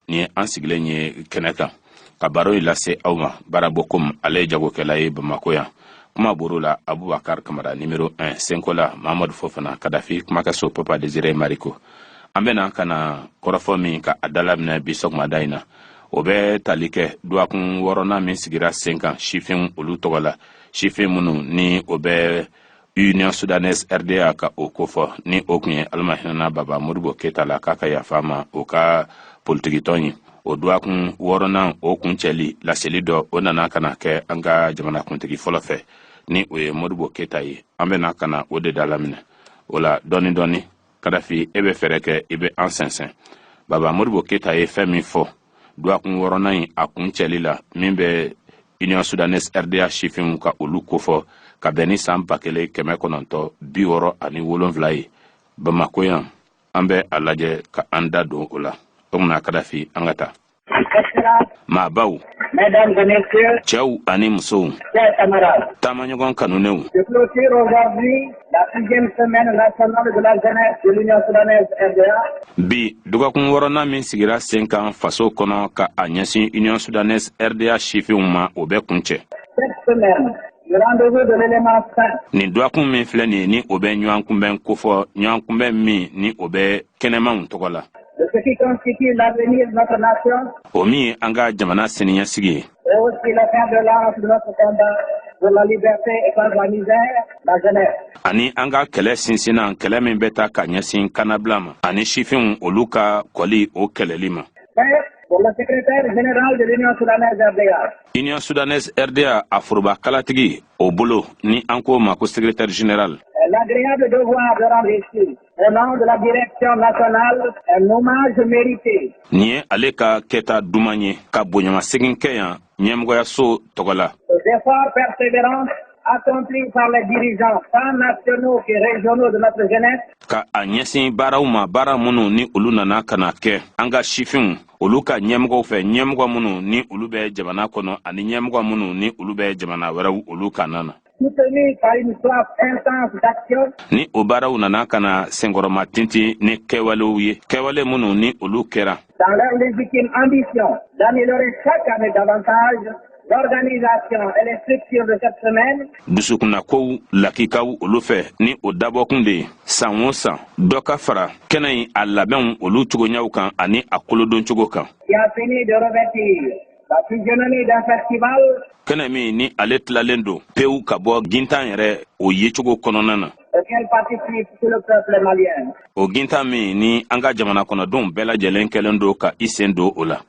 Nin ye an sigilen ye kɛnɛ kan ka baro in lase aw ma. Barabo kom, ale ye jagokɛla ye Bamako yan. Kuma boro la, Abubakar Kamara, numéro 1 Senkola, Mamadu Fofana, Kadafi kumakɛso, Papa Desire Mariko. An bɛna ka na kɔrɔfɔ min ka a dalaminɛ bi sɔgɔmada in na, o bɛ tali kɛ dɔgɔkun wɔɔrɔnan min sigira sen kan sifinw olu tɔgɔ la, sifin minnu ni o bɛ Union Soudanaise RDA ka o kofɔ, ni o tun ye Ala ma hinɛna Baba Modibo Keyita la, k'a ka yafa ma, o ka politikitɔn ye. O dɔgɔkun wɔɔrɔnan o kuncɛli laseli dɔ, o nana ka na kɛ an ka jamanakuntigi fɔlɔ fɛ, ni o ye Modibo Keyita ye. An bɛna ka na o de dalaminɛ o la dɔɔni dɔɔni. Kadafi, e bɛ fɛɛrɛ kɛ, i bɛ an sɛnsɛn. Baba Modibo Keyita ye fɛn min fɔ dɔgɔkun wɔɔrɔnan in a kuncɛli la, min bɛ Union Soudanaise RDA sifinw ka olu kofɔ, ka bɛn ni san 1967 ye Bamako yan, an bɛ a lajɛ ka an da don o la. O kumana, Kadafi, an ka taa. Maabaw, cɛw ani musow, taamaɲɔgɔn kanunenw, bi dɔgɔkun wɔɔrɔnan min sigira sen kan faso kɔnɔ ka a ɲɛsin Union Soudanaise RDA sifinw ma, o bɛ kuncɛ. Nin dɔgɔkun min filɛ nin ye, ni o bɛ ɲɔgɔn kunbɛn kofɔ, ɲɔgɔn kunbɛn min ni o bɛ kɛnɛmanw tɔgɔ la, o min ye an ka jamana siniɲɛsigi ye, ani an ka kɛlɛ sinsinnan, kɛlɛ min bɛ taa ka ɲɛsin kannabila ma ani sifinw olu ka kɔli, o kɛlɛli ma. Union Soudanaise RDA a foroba kalatigi o bolo, ni an k'o ma ko secrétaire général, Au nom de la direction nationale, un hommage mérité. Nin ye ale ka kɛta duman ye ka bonyamasegin kɛ yan ɲɛmɔgɔyaso tɔgɔ la. Aux efforts persévérants accomplis par les dirigeants tant nationaux que régionaux de notre jeunesse. Ka a ɲɛsin baaraw ma, baara minnu ni olu nana ka na kɛ an ka sifinw olu ka ɲɛmɔgɔw fɛ, ɲɛmɔgɔ minnu ni olu bɛ jamana kɔnɔ ani ɲɛmɔgɔ minnu ni olu bɛ jamana wɛrɛw olu kanna na. Ni o baaraw nana ka na senkɔrɔma tintin ni kɛwalew ye, kɛwale minnu ni olu kɛra dans leur légitime ambition d'améliorer chaque année davantage l'organisation et les structures de cette semaine. Dusukunnakow lakikaw olu fɛ, ni o dabɔkun de ye san o san dɔ ka fara kɛnɛ in a labɛnw olu cogoɲaw kan ani a kolodoncogo kan. Qui a fini de revêtir la physionomie d'un festival. Kɛnɛ min ni ale tilalen don pewu ka bɔ gintan yɛrɛ o yecogo kɔnɔna na, auquel participe tout le peuple malien. O gintan min ni an ka jamana kɔnɔdenw bɛɛ lajɛlen kɛlen don ka i sen don o la.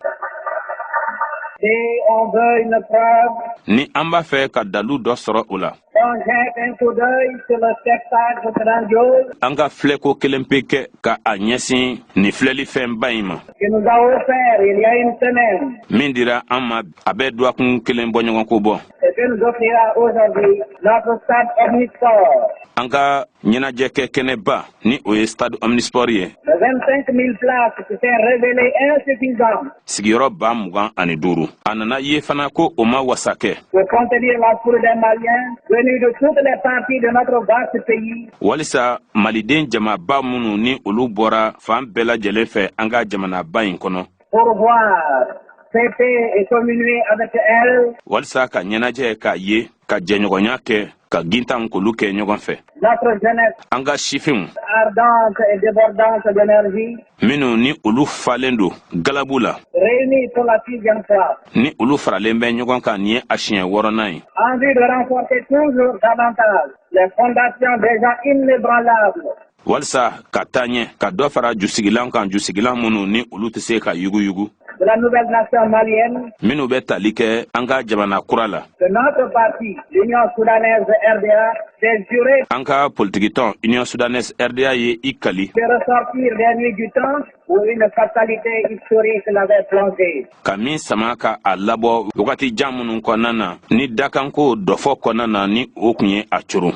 Si on veut une preuve, Ni an b'a fɛ ka dalu dɔ sɔrɔ o la, on jette un coup d'œil sur le spectacle grandiose an ka filɛko kelen pe kɛ ka a ɲɛsin nin filɛli fɛnba in ma que nous a offert il y a une semaine min dira an ma, a bɛ dɔgɔkun kelen bɔ ɲɔgɔn ko bɔ, et que nous offrira aujourd'hui notre stade omnisport. An ka ɲɛnajɛkɛ kɛnɛba, ni o ye stade omnisport ye. De 25 000 places qui s'est révélé insuffisant Sigiyɔrɔ 25 000, a nana ye fana ko o ma wasa kɛ pour contenir la foule des Maliens venus de toutes les parties de notre vaste pays walisa maliden jamaba minnu ni olu bɔra fan bɛɛ lajɛlen fɛ an ka jamanaba in kɔnɔ pour voir, fêter et communier avec elle walisa ka ɲɛnajɛ k'a ye, ka jɛɲɔgɔnya kɛ, ka gintan k'olu kɛ ɲɔgɔn fɛ notre jeunesse an ka sifinw ardente et débordante d'énergie, minnu ni olu falen don galabu la, réunis pour la sixième fois ni olu faralen bɛ ɲɔgɔn kan, nin ye a siɲɛ wɔɔrɔnan ye, en vue de renforcer toujours davantage les fondations déjà inébranlables walisa ka taa ɲɛ ka dɔ fara jusigilan kan, jusigilan minnu ni olu tɛ se ka yuguyugu de la nouvelle nation malienne minnu bɛ tali kɛ an ka jamana kura la, que notre parti, l'Union soudanaise RDA, s'est juré an ka politikitɔn Union Soudanaise RDA ye i kali de ressortir des nuits du temps où une fatalité historique l'avait plongé. ka min sama ka a labɔ wagati jan minnu kɔnɔna na, ni dakanko dɔfɔ kɔnɔna na, ni o kun ye a coron.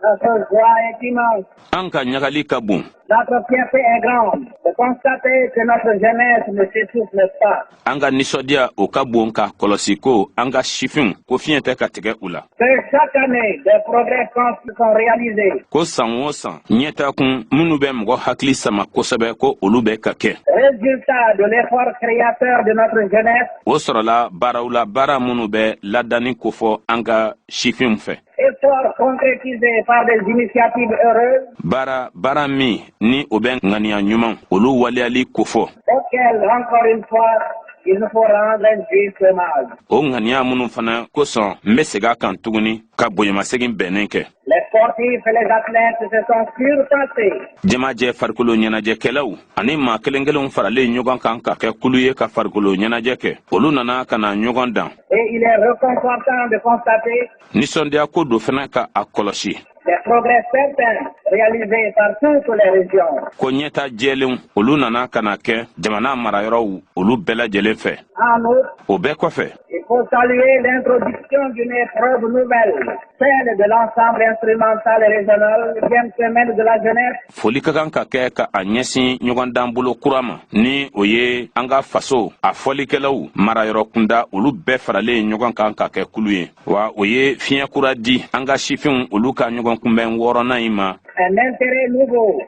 Notre joie est immense. An ka ɲagali ka bon. Notre fierté est grande de constater que notre jeunesse ne s'essouffle pas. An ka nisɔndiya, o ka bon ka kɔlɔsi ko an ka sifinw ko fiɲɛ tɛ ka tigɛ u la. Que chaque année, des progrès sont réalisés. Ko san o san, ɲɛtakun minnu bɛ mɔgɔ hakili sama kosɛbɛ, ko olu bɛ ka kɛ. Résultat de l'effort créateur de notre jeunesse. O sɔrɔla baaraw la, baara minnu bɛ ladani kofɔ an ka sifinw fɛ. Effort concrétisé par des initiatives heureuses. Baara, baara min ni o bɛ ŋaniya ɲuman olu waleyali kofɔ. Auxquelles, encore une fois, il nous faut rendre un juste hommage. O ŋaniya minnu fana kosɔn, n bɛ segin a kan tuguni ka bonyamasegin bɛnnen kɛ. Les sportifs et les athlètes se sont surpassés. Jamajɛ farikolo ɲɛnajɛkɛlaw ani maa kelen kelenw faralen ɲɔgɔn kan ka kɛ kulu ye ka farikolo ɲɛnajɛ kɛ, olu nana ka na ɲɔgɔn dan. Et il est réconfortant de constater Nisɔndiya ko do fana ka a kɔlɔsi des progrès certains réalisés par toutes les régions. ko ɲɛta jɛlenw, olu nana ka na kɛ jamana marayɔrɔw olu bɛɛ lajɛlen fɛ. En outre, O bɛɛ kɔfɛ, il faut saluer l'introduction d'une épreuve nouvelle, celle de l'ensemble instrumental régional, neuvième semaine de la jeunesse, foli ka kan ka kɛ ka a ɲɛsin ɲɔgɔndan bolo kura ma, ni o ye an ka faso a fɔlikɛlaw marayɔrɔ kunda, olu bɛɛ faralen ɲɔgɔn kan ka kɛ kulu ye. Wa o ye fiɲɛ kura di an ka sifinw olu ka ɲɔgɔn kunbɛn wɔɔrɔnan in ma. Un intérêt nouveau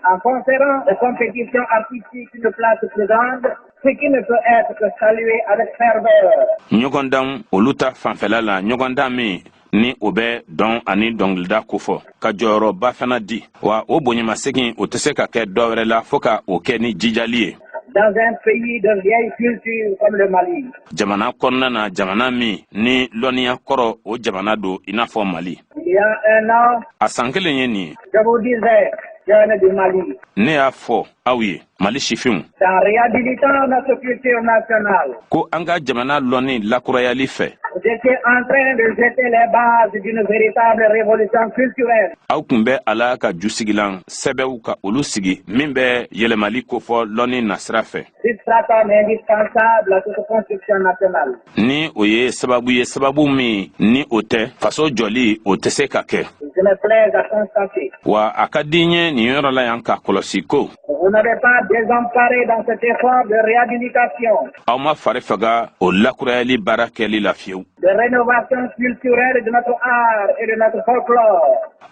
en conférant aux compétitions artistiques une place plus grande, ce qui ne peut être que salué avec ferveur. Ɲɔgɔndan olu ta fanfɛla la, ɲɔgɔndan min ni o bɛ dɔn ani dɔnkilida kofɔ, ka jɔyɔrɔba fana di, wa o bonyamasegin, o tɛ se ka kɛ dɔ wɛrɛ la fɔɔ ka o kɛ ni jijali ye. Dans un pays de vieille culture comme le Mali. Jamana kɔnɔna na, jamana min ni lɔnniya kɔrɔ o jamana don i n'a fɔ Mali. Il y a un an, A san kelen ye nin ye, je vous disais, jeunes du Mali, ne y'a fɔ aw ye, Mali sifinw, qu'en réhabilitant notre culture nationale, ko an ka jamana lɔnni lakurayali fɛ, vous étiez en train de jeter les bases d'une véritable révolution culturelle. aw tun bɛ a la ka jusigilan sɛbɛw ka olu sigi min bɛ yɛlɛmali kofɔ lɔnni nasira fɛ, Substratum indispensable à toute construction nationale. ni o ye sababu ye, sababu min ni o tɛ, faso jɔli o tɛ se ka kɛ. Je me plais à constater Wa a ka di n ye nin yɔrɔ la yan k'a kɔlɔsi ko que vous n'avez pas désemparé dans cet effort de réhabilitation, aw ma fari faga o lakurayali baara kɛli la fiyewu, de rénovation culturelle de notre art et de notre folklore.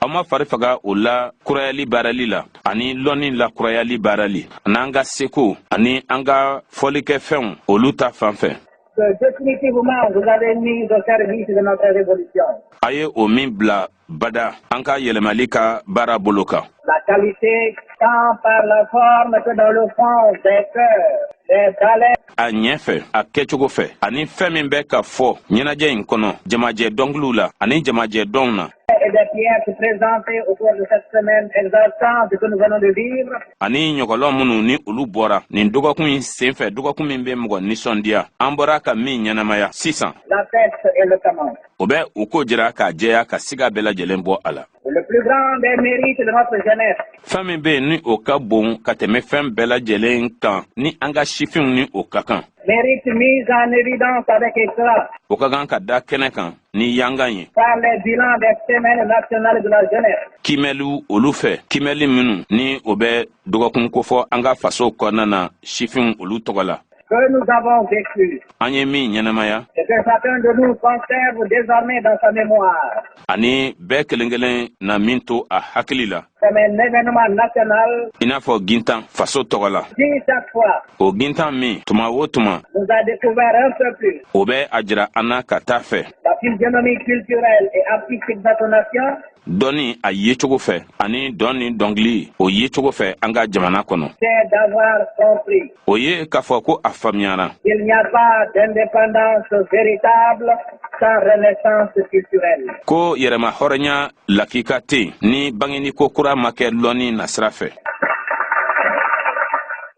Aw ma fari faga o la kurayali baarali la ani lɔnni lakurayali baarali n'an ka seko ani an ka fɔlikɛfɛnw olu ta fan fɛ, Que définitivement vous avez mis au service de notre révolution. A ye o min bila bada an ka yɛlɛmali ka baara bolo kan. La qualité, tant par la forme que dans le fond des chœurs, des ballets, A ɲɛ fɛ, a kɛcogo fɛ ani fɛn min bɛ ka fɔ ɲɛnajɛ in kɔnɔ, jamajɛ dɔnkiliw la ani jamajɛ dɔnw na, et des pièces présentées au cours de cette semaine exaltante que nous venons de vivre, ani ɲɔgɔlɔ minnu ni olu bɔra nin dɔgɔkun in sen fɛ, dɔgɔkun min bɛ mɔgɔ nisɔndiya, an bɔra ka min ɲɛnamaya sisan, l'attestent éloquemment. o bɛ u ko jira k'a jɛya ka siga bɛɛ lajɛlen bɔ a la. Le plus grand des mérites de notre jeunesse, Fɛn min bɛ yen ni o ka bon ka tɛmɛ fɛn bɛɛ lajɛlen kan ni an ka sifinw ni o ka kan, mérite mis en évidence avec éclat o ka kan ka da kɛnɛ kan ni yangan ye par les bilans des semaines nationales de la jeunesse, kimɛliw olu fɛ, kimɛli minnu ni o bɛ dɔgɔkun kofɔ an ka faso kɔnɔna na sifinw olu tɔgɔ la, que nous avons vécu an ye min ɲɛnamaya, et que chacun de nous conserve désormais dans sa mémoire ani bɛɛ kelen kelen na min to a hakili la comme un événement national i n'a fɔ gintan faso tɔgɔ la, qui, chaque fois, o gintan min tuma o tuma nous a découvert un peu plus o bɛ a jira an na ka taa fɛ la physionomie culturelle et artistique de notre nation, dɔnni a yecogo fɛ ani dɔn ni dɔnkili o yecogo fɛ an ka jamana kɔnɔ, c'est d'avoir compris o ye k'a fɔ ko a faamuyara qu'il n'y a pas d'indépendance véritable sans renaissance culturelle. ko yɛrɛma hɔrɔnya lakika tɛ yen ni bangeni ko kura ma kɛ lɔnni nasira fɛ.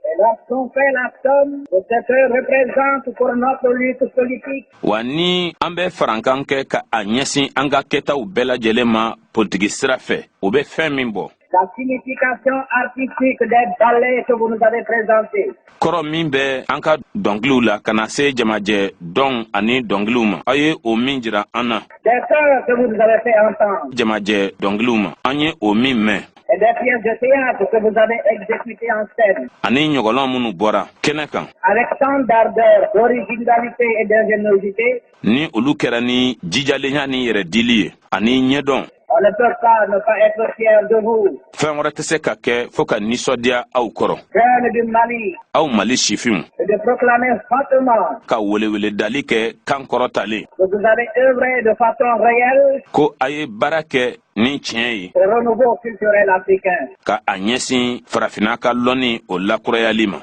Et lorsqu'on fait la somme de ce que représente pour notre lutte politique Wa ni an bɛ farankan kɛ ka a ɲɛsin an ka kɛtaw bɛɛ lajɛlen ma politiki sira fɛ, o bɛ fɛn min bɔ, la signification artistique des ballets que vous nous avez présentés, kɔrɔ min bɛ an ka dɔnkiliw la ka na se jamajɛ dɔn ani dɔnkiliw ma, aw ye o min jira an na, des chœurs que vous nous avez fait entendre, jamajɛ dɔnkiliw ma, an ye o min mɛn, Et des pièces de théâtre que vous avez exécutées en scène. Ani ɲɔgɔlɔn minnu bɔra kɛnɛ kan. Avec tant d'ardeur, d'originalité et d'ingéniosité. Ni olu kɛra ni jijalenya ni yɛrɛdili ye ani ɲɛdɔn. On ne peut pas ne pas être fier de vous. Fɛn wɛrɛ tɛ se ka kɛ fo ka nisɔndiya aw kɔrɔ. Jeunes du Mali. Aw Mali sifinw. Et de proclamer fortement. Ka weleweledali kɛ kan kɔrɔtalen. Que vous avez œuvré de façon réelle. Ko a ye baara kɛ ni tiɲɛ ye. Au renouveau culturel africain. Ka a ɲɛsin farafinna ka lɔnni o lakurayali ma.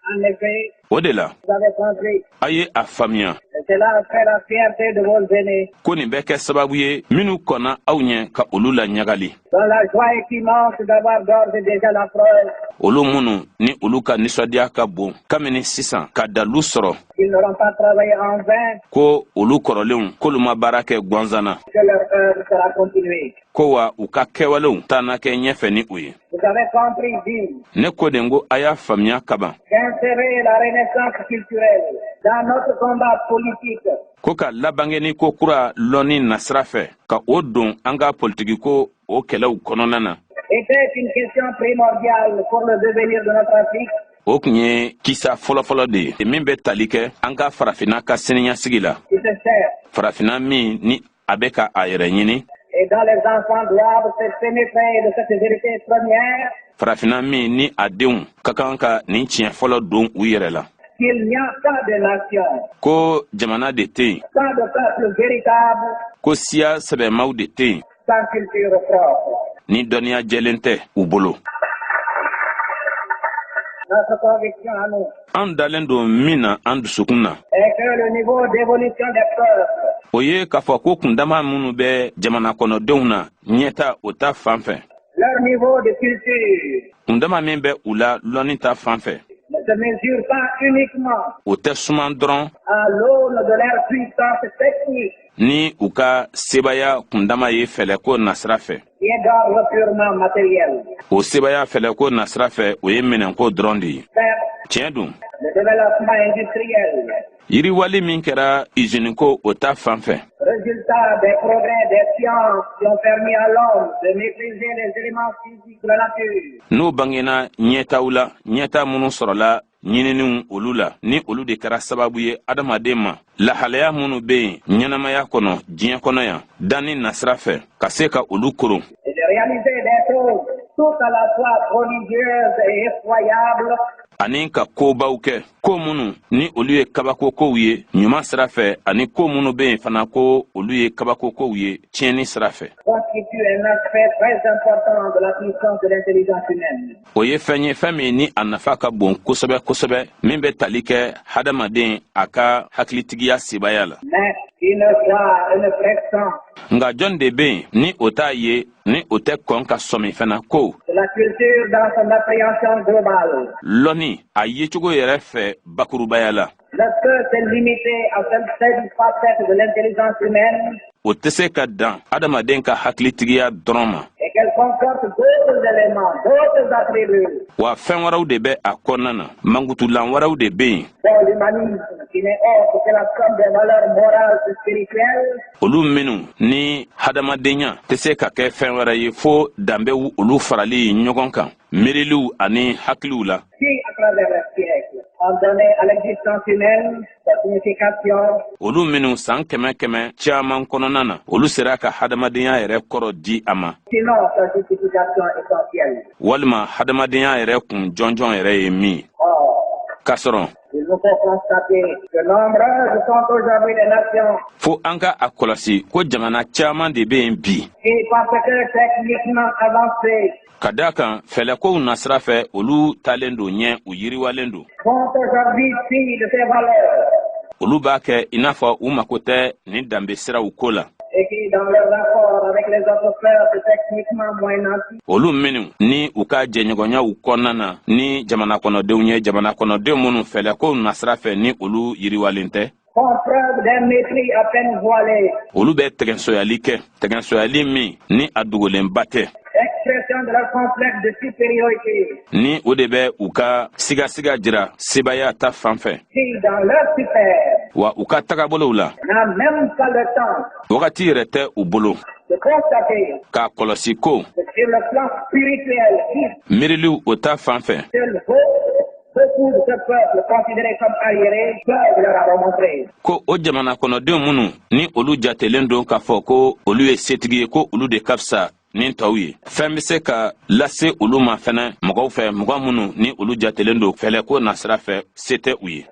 En effet, O de la, vous avez compris. a ye a faamuya. Et cela fait la fierté de vos aînés. Ko nin bɛ kɛ sababu ye minnu kɔnna aw ɲɛ ka olu la ɲagali. Dont la joie est immense d'avoir d'ores et déjà la preuve. Olu minnu ni olu ka nisɔndiya ka bon kabini sisan ka dalu sɔrɔ. Qu'ils n'auront pas travaillé en vain. Ko olu kɔrɔlenw k'olu ma baara kɛ gansan na. Que leur œuvre sera continuée. Ko wa u ka kɛwalew taa na kɛ ɲɛfɛ ni u ye. Vous avez compris, dis. Ne ko de ko a y'a faamuya kaban. Qu'insérer la renaissance culturelle dans notre combat politique. Ko ka labangeni ko kura lɔnni nasira fɛ ka o don an ka politikiko o kɛlɛw kɔnɔna na. Était une question primordiale pour le devenir de notre Afrique. O tun ye kisa fɔlɔfɔlɔ de ye min bɛ tali kɛ an ka farafinna ka siniɲɛsigi la. Qui se cherche. Farafinna min ni a bɛ ka a yɛrɛ ɲini. Et dont les enfants doivent se pénétrer de cette vérité première. Farafinna min ni a denw ka kan ka nin tiɲɛ fɔlɔ don u yɛrɛ la. Qu'il n'y a pas de nation. Ko jamana de tɛ yen. Pas de peuple véritable. Ko siya sɛbɛmaw de tɛ yen. Sans culture propre. Ni dɔnniya jɛlen tɛ u bolo. Notre conviction à nous. An dalen don min na an dusukun na. Est que le niveau d'évolution des peuples. O ye k'a fɔ ko kundama minnu bɛ jamana kɔnɔdenw na ɲɛta o ta fan fɛ. Leur niveau de culture. Kundama min bɛ u la lɔnni ta fan fɛ. Ne se mesure pas uniquement. O tɛ suman dɔrɔn. À l'aune de leur puissance technique. Ni u ka sebaya kundama ye fɛlɛko nasira fɛ. Qui est d'ordre purement matériel. O sebaya fɛlɛko nasira fɛ, o ye minɛnko dɔrɔn de ye. Tiɲɛ don. Le développement industriel. Yiriwali min kɛra iziniko o ta fan fɛ. Résultat des progrès des sciences qui ont permis à l'homme de maîtriser les éléments physiques de la nature. N'o bangena ɲɛtaw la, ɲɛta minnu sɔrɔla ɲininiw olu la, ni olu de kɛra sababu ye adamaden ma lahalaya minnu bɛ yen ɲɛnamaya kɔnɔ diɲɛ kɔnɔ yan danni nasira fɛ ka se ka olu koron. Et de réaliser des choses tout à la fois prodigieuses et effroyables. Ani ka kobaw kɛ, ko minnu ni olu ye kabakokow ye ɲuman sira fɛ, ani ko minnu bɛ yen fana ko olu ye kabakokow ye tiɲɛni sira fɛ. Constitue un aspect très important de la puissance de l'intelligence humaine. O ye fɛn ye, fɛn min ni a nafa ka bon kosɛbɛ kosɛbɛ, min bɛ tali kɛ hadamaden a ka hakilitigiya sebaya la. Mais qui ne voit et ne pressent. Nka jɔn de bɛ yen ni o t'a ye, ni o tɛ kɔn ka sɔmi fana ko. La culture dans son appréhension globale. Lɔnni a yecogo yɛrɛ fɛ bakurubaya la. Ne peut se limiter à cette facette de l'intelligence humaine. O tɛ se ka dan adamaden ka hakilitigiya dɔrɔn ma. Et qu'elle comporte d'autres éléments, d'autres attributs. Wa fɛn wɛrɛw de bɛ a kɔnɔna na, mankutulan wɛrɛw de bɛ yen. Dont l'humanisme, qui n'est autre que la somme des valeurs morales et spirituelles. Olu minnu ni hadamadenya tɛ se ka kɛ fɛn wɛrɛ ye fo danbew olu farali ɲɔgɔn kan miiriliw ani hakiliw la. Qui, à travers les siècles, ont donné à l'existence humaine sa signification. Olu minnu san kɛmɛ kɛmɛ caman kɔnɔna na, olu sera ka hadamadenya yɛrɛ kɔrɔ di a ma. Sinon sa justification essentielle. Walima hadamadenya yɛrɛ kun jɔnjɔn yɛrɛ ye min ye. Or, K'a sɔrɔ, il nous faut constater que nombreuses sont aujourd'hui les nations fo an ka a kɔlɔsi ko jamana caman de bɛ yen bi. qui, parce que techniquement avancées, Ka da kan fɛlɛkow nasira fɛ, olu talen don ɲɛ, u yiriwalen don. Font aujourd'hui fi de ces valeurs Olu b'a kɛ i n'a fɔ u mako tɛ nin danbe siraw ko la. Et qui, dans leur rapport avec les autres peuples techniquement moins nantis, Olu minnu ni u ka jɛɲɔgɔnyaw kɔnɔna na ni jamana kɔnɔdenw ye, jamana kɔnɔdenw minnu fɛlɛkow nasira fɛ ni olu yiriwalen tɛ, font preuve d'un mépris à peine voilé, olu bɛ tɛgɛnsoyali kɛ, tɛgɛnsoyali min ni a dogolenba tɛ, expression de leur complexe de supériorité, ni o de bɛ u ka sigasiga jira sebaya ta fan fɛ. Qui, dans leur super, Wa u ka tagabolow la, n'a même pas le temps wagati yɛrɛ tɛ u bolo. K'a kɔlɔsi ko miiriliw o ta fan fɛ, ko o jamana kɔnɔdenw minnu ni olu jatelen don k'a fɔ ko olu ye setigi ye, ko olu de ka fisa ni tɔw ye, fɛn bɛ se ka lase olu ma fɛnɛ mɔgɔw fɛ, mɔgɔ minnu ni olu jatelen don fɛlɛko nasira fɛ, se tɛ u ye.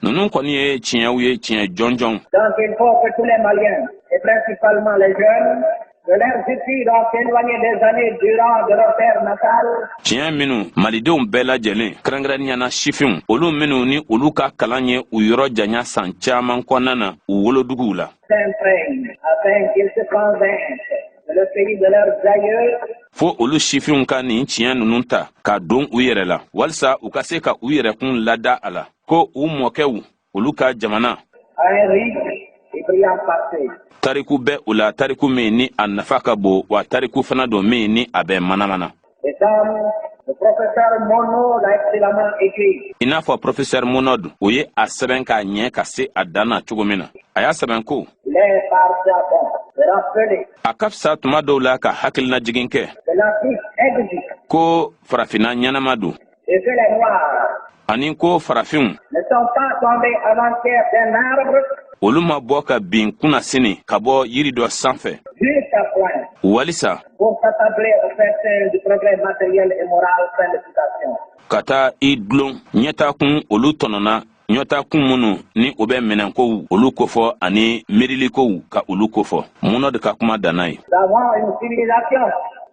Ninnu kɔni ye tiɲɛw ye, tiɲɛ jɔnjɔn. Donc il faut que tous les Maliens, et principalement les jeunes, de leurs études ont éloigné des années durant de leur terre natale. Tiɲɛ minnu Malidenw bɛɛ lajɛlen, kɛrɛnkɛrɛnnenya na sifinw, olu minnu ni olu ka kalan ye u yɔrɔ janya san caman kɔnɔna na u woloduguw la, s'imprègnent afin qu'ils se convainquent que le pays de leurs aïeux fo olu sifinw ka nin tiɲɛ ninnu ta ka don u yɛrɛ la, walisa u ka se ka u yɛrɛkun lada a la ko u mɔkɛw, olu ka jamana a un riche et brillant passé. Tariku bɛ u la, tariku min ni a nafa ka bon, wa tariku fana don min ni a bɛ manamana. Et comme le professeur Monod l'a excellemment écrit, I n'a fɔ professeur Monod, o ye a sɛbɛn k'a ɲɛ ka se a dan na cogo min na, a y'a sɛbɛn ko: il est parfois bon de rappeler A ka fisa tuma dɔw la ka hakilinajigin kɛ que l'Afrique existe ko Farafinna ɲɛnama don et que les Noirs ani ko farafinw ne sont pas tombés avant-hier d'un arbre olu ma bɔ ka bin kunasini ka bɔ yiri dɔ sanfɛ juste à point walisa pour s'attabler au festin du progrès matériel et moral. Fin de citation. Ka taa i dulon ɲɛtakun olu tɔnɔna, ɲɔtakun minnu ni o bɛ minɛnkow olu kofɔ ani miirilikow ka olu kofɔ. Monod ka kuma danna ye. Nous avons une civilisation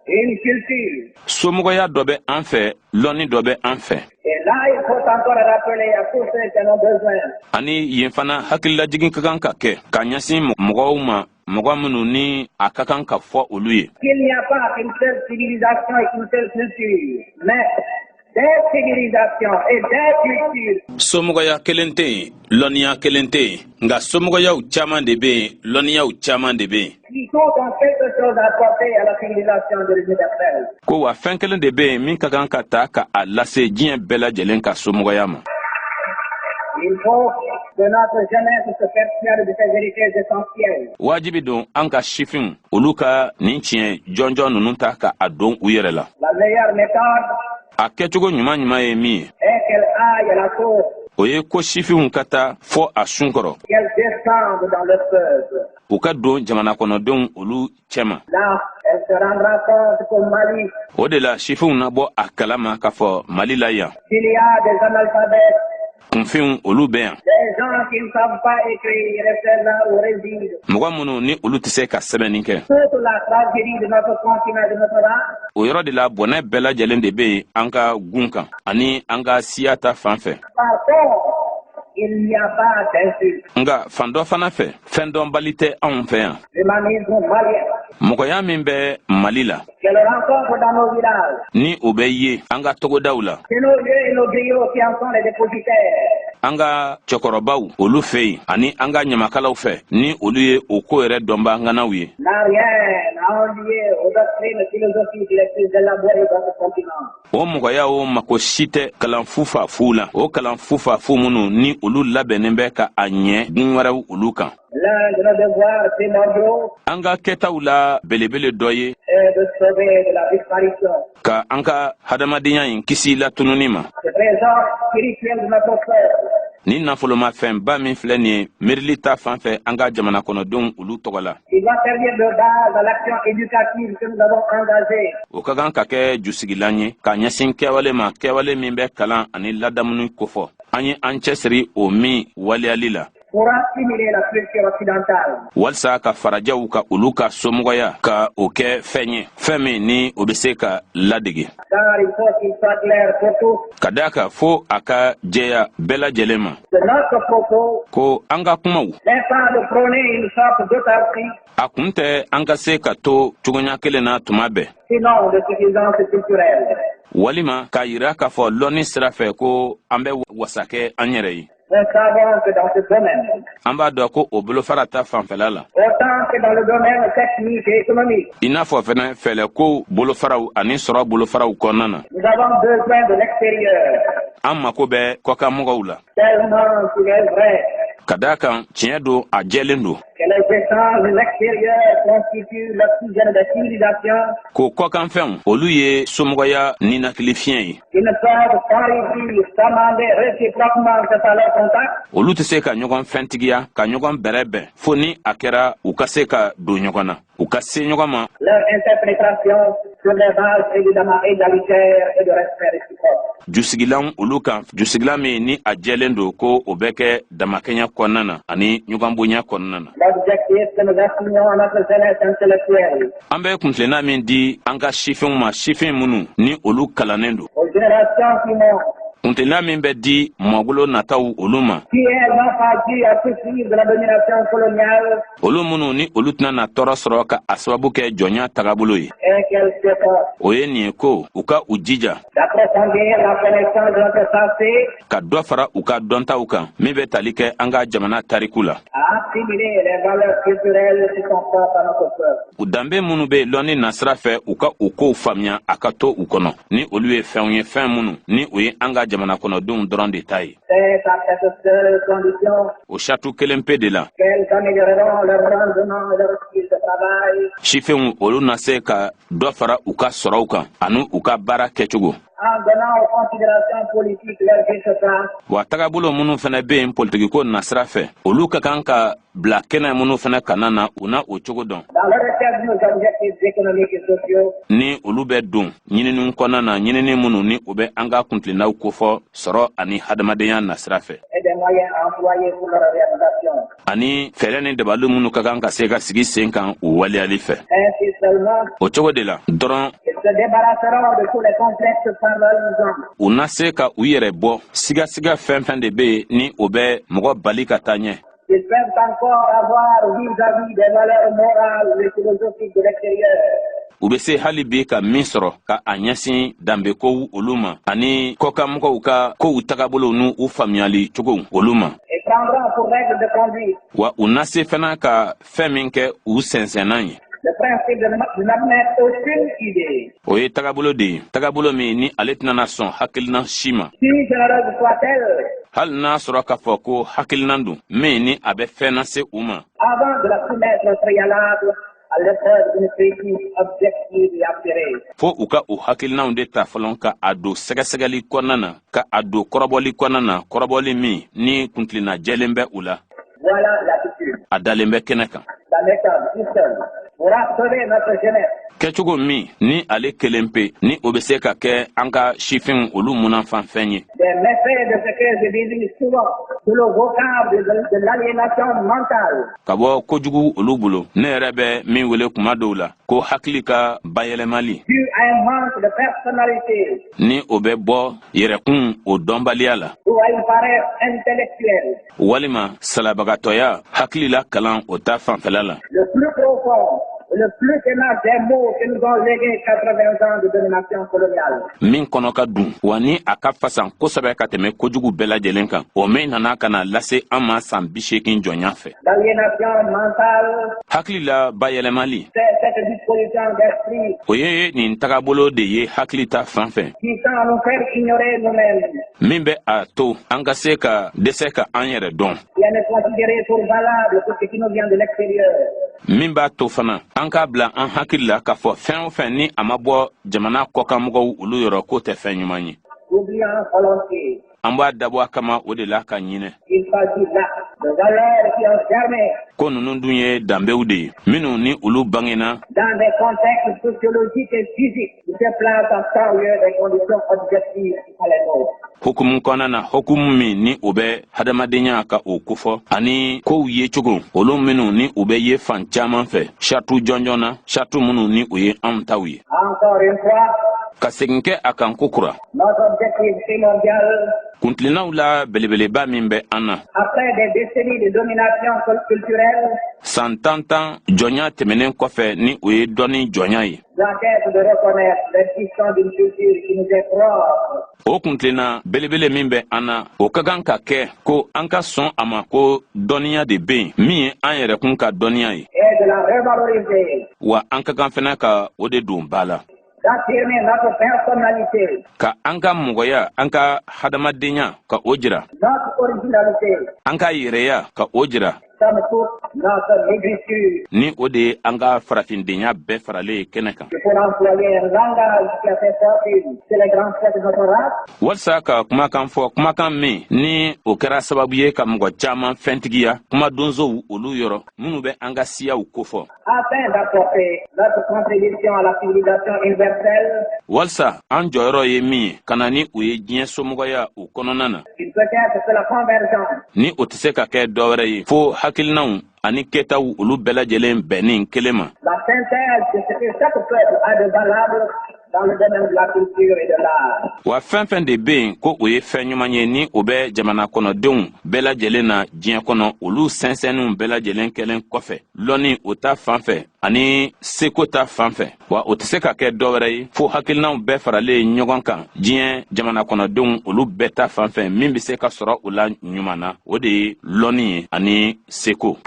et une culture. Somɔgɔya dɔ bɛ an fɛ, lɔnni dɔ bɛ an fɛ. Et là, il faut encore rappeler à tous ceux qui en ont besoin Ani yen fana, hakililajigin ka kan ka kɛ ka ɲɛsin mɔgɔw ma, mɔgɔ minnu ni a ka kan ka fɔ olu ye qu'il n'y a pas qu'une seule civilisation et qu'une seule culture, mais des civilisations et des cultures. Somɔgɔya kelen tɛ yen, lɔnniya kelen tɛ yen, nka somɔgɔyaw caman de bɛ yen, lɔnniyaw caman de bɛ yen qui toutes ont quelque chose à apporter à la civilisation de l'universel. Ko wa fɛn kelen de bɛ yen min ka kan ka ta ka a lase diɲɛ bɛɛ lajɛlen ka somɔgɔya ma. Il faut que notre jeunesse se persuade de ces vérités essentielles. Wajibi don an ka sifinw, olu ka nin tiɲɛ jɔnjɔn ninnu ta ka a don u yɛrɛ la. La meilleure méthode A kɛcogo ɲuman ɲuman ye min ye, est qu'elle aille à la source, o ye ko sifinw ka taa fɔ a sun kɔrɔ, qu'elle descende dans le peuple. u ka don jamana kɔnɔdenw olu cɛma. Là, elle se rendra compte qu'au Mali, O de la, sifinw na bɔ a kalama k'a fɔ Mali la yan, s'il y a des analphabètes, kunfinw olu bɛ yan, des gens qui ne savent pas écrire et c'est là où réside mɔgɔ minnu ni olu tɛ se ka sɛbɛnni kɛ, toute la tragédie de notre continent et de notre race, o yɔrɔ de la, bɔnɛ bɛɛ lajɛlen de bɛ yen an ka gun kan ani an ka siya ta fan fɛ. Par contre, il n'y a pas d'insulte. Nka fan dɔ fana fɛ, fɛn dɔnbali tɛ anw fɛ yan. L'humanisme malien Mɔgɔya min bɛ Mali la, qu'elle rencontre dans nos villages, ni o bɛ ye an ka togodaw la, c'est nos vieux et nos griots qui en sont les dépositaires. an ka cɛkɔrɔbaw olu fɛ yen ani an ka ɲamakalaw fɛ, ni olu ye o ko yɛrɛ dɔnba ŋanaw ye, N'a rien à envier aux doctrines philosophiques les plus élaborées dans ce continent. o mɔgɔya o mako si tɛ kalan fufa fu la, o kalan fufa fu minnu ni olu labɛnnen bɛ ka a ɲɛ gun wɛrɛw olu kan. L'un de nos devoirs primordiaux An ka kɛtaw la belebele dɔ ye est de sauver de la disparition ka an ka hadamadenya in kisi latununi ma ce trésor spirituel de notre peuple, ni nafolomafɛnba min filɛ nin ye miirili ta fan fɛ an ka jamana kɔnɔdenw olu tɔgɔ la. qui doit servir de base à l'action éducative que nous avons engagée. O ka kan ka kɛ jusigilan ye ka ɲɛsin kɛwale ma, kɛwale min bɛ kalan ani ladamuni kofɔ, an ye an cɛsiri o min waleyali la pour assimiler la culture occidentale. walisa ka farajɛw ka olu ka somɔgɔya ka o kɛ fɛn ye, fɛn min ni o bɛ se ka ladege. Car il faut qu'il soit clair pour tous Ka daa kan, fo a ka jɛya bɛɛ lajɛlen ma que notre propos ko an ka kumaw n'est pas de prôner une sorte d'autarcie, a kun tɛ an ka se ka to cogoya kelen na tuma bɛɛ, sinon de suffisance culturelle. walima k'a yira k'a fɔ lɔnni sira fɛ ko an bɛ wasa kɛ an yɛrɛ ye. Nous savons que dans ce domaine, An b'a dɔn ko o bolofara ta fanfɛla la, autant que dans le domaine technique et économique, i n'a fɔ fɛnɛ fɛɛlɛkow bolofaraw ani sɔrɔ bolofaraw kɔnɔna na, nous avons besoin de l'extérieur, an mako bɛ kɔkanmɔgɔw la, tellement qu'il est vrai ka d'a kan tiɲɛ don, a jɛlen don que les échanges de l'extérieur constituent l'oxygène des civilisations ko kɔkanfɛnw, olu ye somɔgɔya ninakili fiɲɛ ye. qui ne peuvent s'enrichir, s'amender réciproquement que par leur contact. Olu tɛ se ka ɲɔgɔn fɛntigiya, ka ɲɔgɔn bɛrɛbɛn, fo ni a kɛra u ka se ka don ɲɔgɔn na, u ka se ɲɔgɔn ma. Leur interprétation sur des bases évidemment égalitaires et de respect réciproque. Jusigilan olu kan, jusigilan min ni a jɛlen don ko o bɛ kɛ damakɛɲɛ kɔnɔna na ani ɲɔgɔn bonya kɔnɔna na. L'objectif que nous assignons à notre jeunesse intellectuelle, An bɛ kuntilenna min di an ka sifinw ma, sifin minnu ni olu kalannen don, aux générations qui montent, kuntilenna min bɛ di mɔgolo nataw olu ma, qui elles n'ont pas dû à souffrir de la domination coloniale, olu minnu ni olu tɛna na tɔɔrɔ sɔrɔ ka a sababu kɛ jɔnya tagabolo ye, est qu'elles s'efforcent o ye nin ye ko u ka u jija d'approfondir la connaissance de notre passé, ka dɔ fara u ka dɔntaw kan min bɛ tali kɛ an ka jamana tariku la, à assimiler les valeurs culturelles qui sont propres à notre peuple. U danbe minnu bɛ lɔnni nasira fɛ, u ka u kow faamuya, a ka to u kɔnɔ ni olu ye fɛnw ye, fɛn minnu ni o ye an ka jamana kɔnɔdenw dɔrɔn de ta ye. C'est à cette seule condition O satu kelen pe de la, qu'elles amélioreront leur rendement et leur style de travail sifinw olu na se ka dɔ fara u ka sɔrɔw kan ani u ka baara kɛcogo, en donnant aux considérations politiques leur juste place wa tagabolo minnu fɛnɛ bɛ yen politikiko nasira fɛ, olu ka kan ka bila kɛnɛ minnu fɛnɛ kana na, u na o cogo dɔn dans le respect de nos objectifs économiques et sociaux. ni olu bɛ don ɲininiw kɔnɔna na, ɲinini minnu ni o bɛ an ka kuntilennaw kofɔ sɔrɔ ani hadamadenya nasira fɛ, et des moyens à employer pour leur réalisation. ani fɛɛrɛ ni dabali minnu ka kan ka se ka sigi sen kan u waleyali fɛ. Ainsi seulement, O cogo de la dɔrɔn, ils se débarrasseront de tous les complexes paralysants u na se ka u yɛrɛ bɔ sigasiga fɛn fɛn de bɛ yen ni o bɛ mɔgɔ bali ka taa ɲɛ qu'ils peuvent encore avoir vis-à-vis des valeurs morales et philosophiques de l'extérieur. U bɛ se hali bi ka min sɔrɔ ka a ɲɛsin danbekow olu ma ani kɔkanmɔgɔw ka kow tagabolow n'u u faamuyali cogow olu ma, Et prendront pour règle de conduite wa u na se fana ka fɛn min kɛ u sɛnsɛnnan ye, le principe de n'admettre aucune idée, o ye tagabolo de ye, tagabolo min ni ale tɛna na sɔn hakilina si ma, si généreuse soit-elle, hali n'a sɔrɔ k'a fɔ ko hakilinan don min ni a bɛ fɛn lase u ma, avant de la soumettre au préalable à l'épreuve d'une critique objective et assurée. fo u ka o hakilinaw de ta fɔlɔ ka a don sɛgɛsɛgɛli kɔnɔna na, ka a don kɔrɔbɔli kɔnɔna na, kɔrɔbɔli min ni kuntilenna jɛlen bɛ u la. Voilà l'attitude, A dalen bɛ kɛnɛ kan. la méthode qui seule pourra sauver notre jeunesse Kɛcogo min ni ale kelen pe ni o bɛ se ka kɛ an ka sifinw olu munanfanfɛn ye des méfaits de ce que je désigne souvent sous le vocable de l'aliénation mentale, ka bɔ kojugu olu bolo, ne yɛrɛ bɛ min wele kuma dɔw la ko hakili ka bayɛlɛmali dû à un manque de personnalité ni o bɛ bɔ yɛrɛkun o dɔnbaliya la ou à une paresse intellectuelle. walima salabagatɔya hakili la kalan o ta fanfɛla la. Le plus profond, le plus ténace des maux que nous ont légué 80 ans de domination coloniale. Min kɔnɔ ka dun wa ni a ka fasan kosɛbɛ ka tɛmɛ kojugu bɛɛ lajɛlen kan, o min nana ka na lase an ma san 80 jɔnya fɛ. L'aliénation mentale, Hakili la bayɛlɛmali, c'est cette disposition d'esprit o ye nin tagabolo de ye hakili ta fan fɛ qui tend à nous faire ignorer nous-mêmes min bɛ a to an ka se ka dɛsɛ ka an yɛrɛ dɔn, et à ne considérer pour valable tout ce qui nous vient de l'extérieur. min b'a to fana an k'a bila an hakili la k'a fɔ fɛn o fɛn ni a ma bɔ jamana kɔkanmɔgɔw olu yɔrɔ, k'o tɛ fɛn ɲuman ye. Oubliant volontiers An b'a dabɔ a kama o de la ka ɲinɛ qu'il s'agit là de valeurs qui ont germé ko ninnu dun ye danbew de ye minnu ni olu bangena dans des contextes sociologiques et physiques qui se placent en temps lieu des conditions objectives qui sont les nôtres. hukumu kɔnɔna na, hukumu min ni o bɛ hadamadenya ka o kofɔ ani kow ye cogo olu minnu ni u bɛ ye fan caman fɛ, saratu jɔnjɔn na, saratu minnu ni o ye anw taw ye. Encore une fois, Ka segin kɛ a kan kokura, notre objectif primordial, kuntilennaw la belebeleba min bɛ an na, après des décennies de domination culturelle, san tan tan jɔnya tɛmɛnen kɔfɛ, ni o ye dɔnni jɔnya ye, doit être de reconnaître l'existence d'une culture qui nous est propre, o kuntilenna belebele min bɛ an na, o ka kan ka kɛ ko an ka sɔn a ma ko dɔnniya de bɛ yen min ye an yɛrɛkun ka dɔnniya ye, et de la revaloriser, wa an ka kan fana ka o de don ba la, d'affirmer notre personnalité, ka an ka mɔgɔya, an ka hadamadenya, ka o jira, notre originalité, an ka yɛrɛya, ka o jira, somme toute notre négritude. Ni o de ye an ka farafindenya bɛɛ faralen ye kɛnɛ kan. Pour employer un langage qui a fait fortune chez les grands chefs de notre race, Walisa ka kumakan fɔ, kumakan min ni o kɛra sababu ye ka mɔgɔ caman fɛntigiya kuma donsow olu yɔrɔ minnu bɛ an ka siyaw kofɔ, afin d'apporter notre contribution à la civilisation universelle, walisa an jɔyɔrɔ ye min ye ka na ni o ye diɲɛ somɔgɔya o kɔnɔna na, qui ne peut être que la convergence ni o tɛ se ka kɛ dɔwɛrɛ ye fo hakilinaw ani kɛtaw olu bɛɛ lajɛlen bɛnnin kelen ma, la synthèse de ce que chaque peuple a de valable dans le domaine de la culture et de l'art. Wa fɛn fɛn de bɛ yen ko o ye fɛn ɲuman ye, ni o bɛ jamana kɔnɔdenw bɛɛ lajɛlen na diɲɛ kɔnɔ, olu sɛnsɛnninw bɛɛ lajɛlen kɛlen kɔfɛ lɔnni o ta fan fɛ ani seko ta fan fɛ, wa o tɛ se ka kɛ dɔwɛrɛ ye fo hakilinaw bɛɛ faralen ɲɔgɔn kan diɲɛ jamana kɔnɔdenw olu bɛɛ ta fan fɛ, min bɛ se ka sɔrɔ o la ɲuman na, o de ye lɔnni ye ani seko.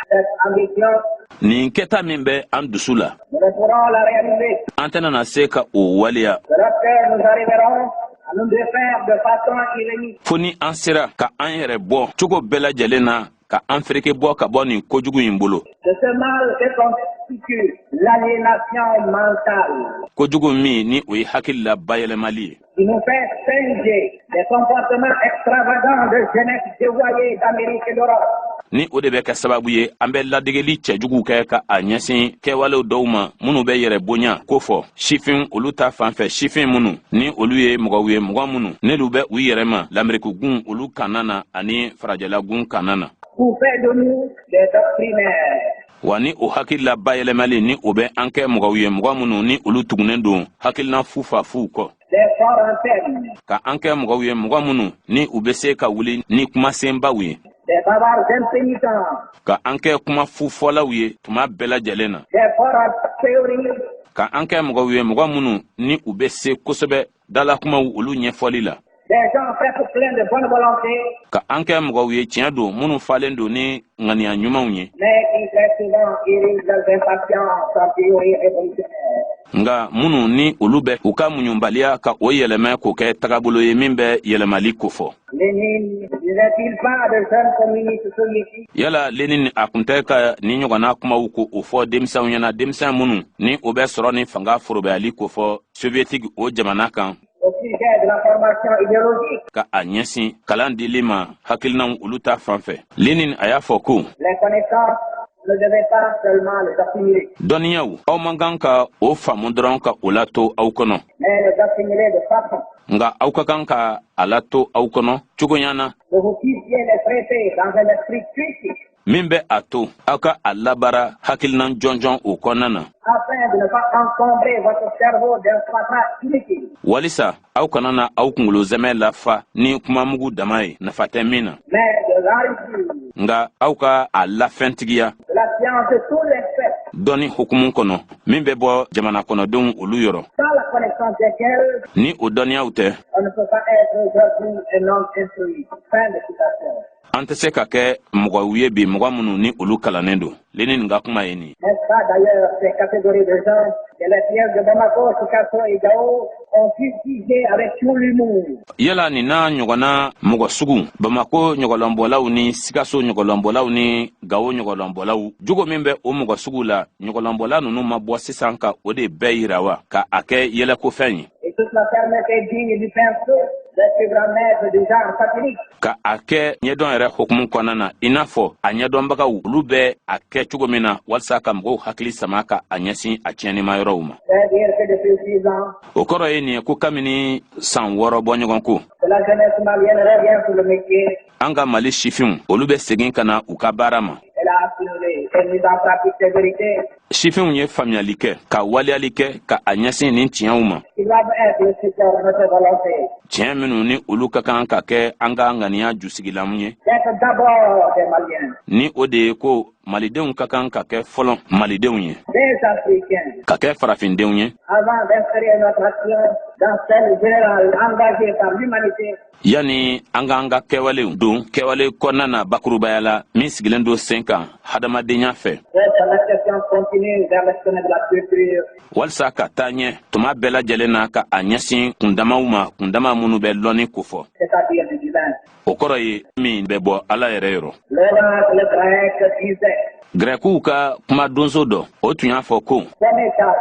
Cette ambition, Nin kɛta min bɛ an dusu la, nous ne pourrons la réaliser an tɛna na se ka o waleya que lorsque nous arriverons à nous défaire de façon irrémissible fo ni an sera ka an yɛrɛ bɔ cogo bɛɛ lajɛlen na, ka an fereke bɔ ka bɔ nin kojugu in bolo, de ce mal que constitue l'aliénation mentale kojugu min ni o ye hakili la bayɛlɛmali ye, qui nous fait singer des comportements extravagants de jeunesse dévoyée d'Amérique et d'Europe. Ni o de bɛ kɛ sababu ye an bɛ ladegeli cɛjuguw kɛ ka a ɲɛsin kɛwalew dɔw ma minnu bɛ yɛrɛ bonya ko fɔ sifin olu ta fan fɛ, sifin minnu ni olu ye mɔgɔw ye, mɔgɔ minnu n'olu bɛ u yɛrɛ ma Lamerikugun olu kanna na ani farajɛlagun kanna na, Ou fait de nous des doctrinaires. Wa ni o hakilila bayɛlɛmali, ni o bɛ an kɛ mɔgɔw ye, mɔgɔ minnu ni olu tugunnen don hakilina fufafuw kɔ, des forts en thème, ka an kɛ mɔgɔw ye, mɔgɔ minnu ni u bɛ se ka wuli ni kumasenbaw ye, des bavards impénitents, ka an kɛ kuma fufɔlaw ye tuma bɛɛ lajɛlen na, des forts en théorie, ka an kɛ mɔgɔw ye, mɔgɔ minnu ni u bɛ se kosɛbɛ dalakumaw olu ɲɛfɔli la, des gens presque pleins de bonne volonté, ka an kɛ mɔgɔw ye, tiɲɛ don, minnu falen don ni ŋaniya ɲumanw ye, mais qui très souvent érigent leurs impatiences en théorie révolutionnaire. Nga minnu ni olu bɛ u ka muɲubaliya ka o yɛlɛmɛ k'o kɛ tagabolo ye min bɛ yɛlɛmali kofɔ. Lénine ne disait-il pas de jeunes communistes soviétiques Yala Lenin a kun tɛ ka ni ɲɔgɔnna kumaw ko o fɔ denmisɛnw ɲɛna, denmisɛn minnu ni o bɛ sɔrɔ ni fanga forobayali kofɔ Soviétique o jamana kan, au sujet de la formation idéologique? ka a ɲɛsin kalan dili ma hakilinaw olu ta fan fɛ? Lenin a y'a fɔ ko: Les connaissances, ne devez pas seulement les assimiler, Dɔnniyaw, aw man kan ka o faamu dɔrɔn ka o lato aw kɔnɔ, mais les assimiler de façon nga aw ka kan ka a lato aw kɔnɔ cogoya na que vous puissiez les traiter dans un esprit critique min bɛ a to aw ka a labara hakilinan jɔnjɔn o kɔnɔna na, afin de ne pas encombrer votre cerveau d'un fatras inutile, walisa aw kana na aw kungolo zɛmɛ lafa ni kumamugu dama ye nafa tɛ min na, mais de l'enrichir nga aw ka a lafɛntigiya de la science de tous les faits, dɔnni hukumu kɔnɔ min bɛ bɔ jamana kɔnɔdenw olu yɔrɔ, sans la connaissance desquelles ni o dɔnniyaw tɛ, on ne peut pas être aujourd'hui un homme instruit. Fin de citation. an tɛ se ka kɛ mɔgɔw ye bi, mɔgɔ minnu ni olu kalannen don. Lenin ka kuma ye nin ye. N'est-ce pas d'ailleurs ces catégories de gens que les pièces de Bamako, Sikasso et Gao ont fustigé avec tout l'humour? Yala nin n'a ɲɔgɔnna mɔgɔ sugu, Bamako ɲɔgɔlɔnbɔlaw ni Sikaso ɲɔgɔlɔnbɔlaw ni Gawo ɲɔgɔlɔnbɔlaw, jogo min bɛ o mɔgɔ sugu la, ɲɔgɔlɔnbɔla ninnu ma bɔ sisan ka o de bɛɛ yira wa ka a kɛ yɛlɛkofɛn ye, Et toute la fermeté digne du pinceau des plus grands maîtres du genre satirique. ka a kɛ ɲɛdɔn yɛrɛ hukumu kɔnɔna na, i n'a fɔ a ɲɛdɔnbagaw olu bɛ a kɛ cogo min na, walisa ka mɔgɔw hakili sama ka a ɲɛsin a tiɲɛnima yɔrɔw ma? C'est-à-dire que depuis 6 ans, O kɔrɔ ye nin ye ko kabini san 6 bɔ ɲɔgɔn ko, que la jeunesse malienne revient sur le métier an ka Mali sifinw olu bɛ segin ka na u ka baara ma, et Elle a assimilé et mis en pratique ces vérités Sifinw ye faamuyali kɛ, ka waleyali kɛ ka a ɲɛsin nin tiɲɛw ma, qui doivent être le support de notre volonté tiɲɛ minnu ni olu ka kan ka kɛ an ka ŋaniya jusigilamu ye, d'être d'abord des Maliens, ni o de ye ko Malidenw ka kan ka kɛ fɔlɔ Malidenw ye, des Africains, ka kɛ farafindenw ye, avant d'inscrire notre action dans celle générale engagée par l'humanité yanni an k'an ka kɛwalew don kɛwale kɔnɔna na bakurubaya la min sigilen don sen kan hadamadenya fɛ, d'être l'accession continue vers le sommet de la culture, walisa ka taa ɲɛ tuma bɛɛ lajɛlen na ka a ɲɛsin kundamaw ma, kundama minnu bɛ lɔnni kofɔ, c'est-à-dire du divin. O kɔrɔ ye min bɛ bɔ Ala yɛrɛ yɔrɔ. L'oracle grec disait: Grɛkiw ka kuma donso dɔ, o tun y'a fɔ ko: Connais-toi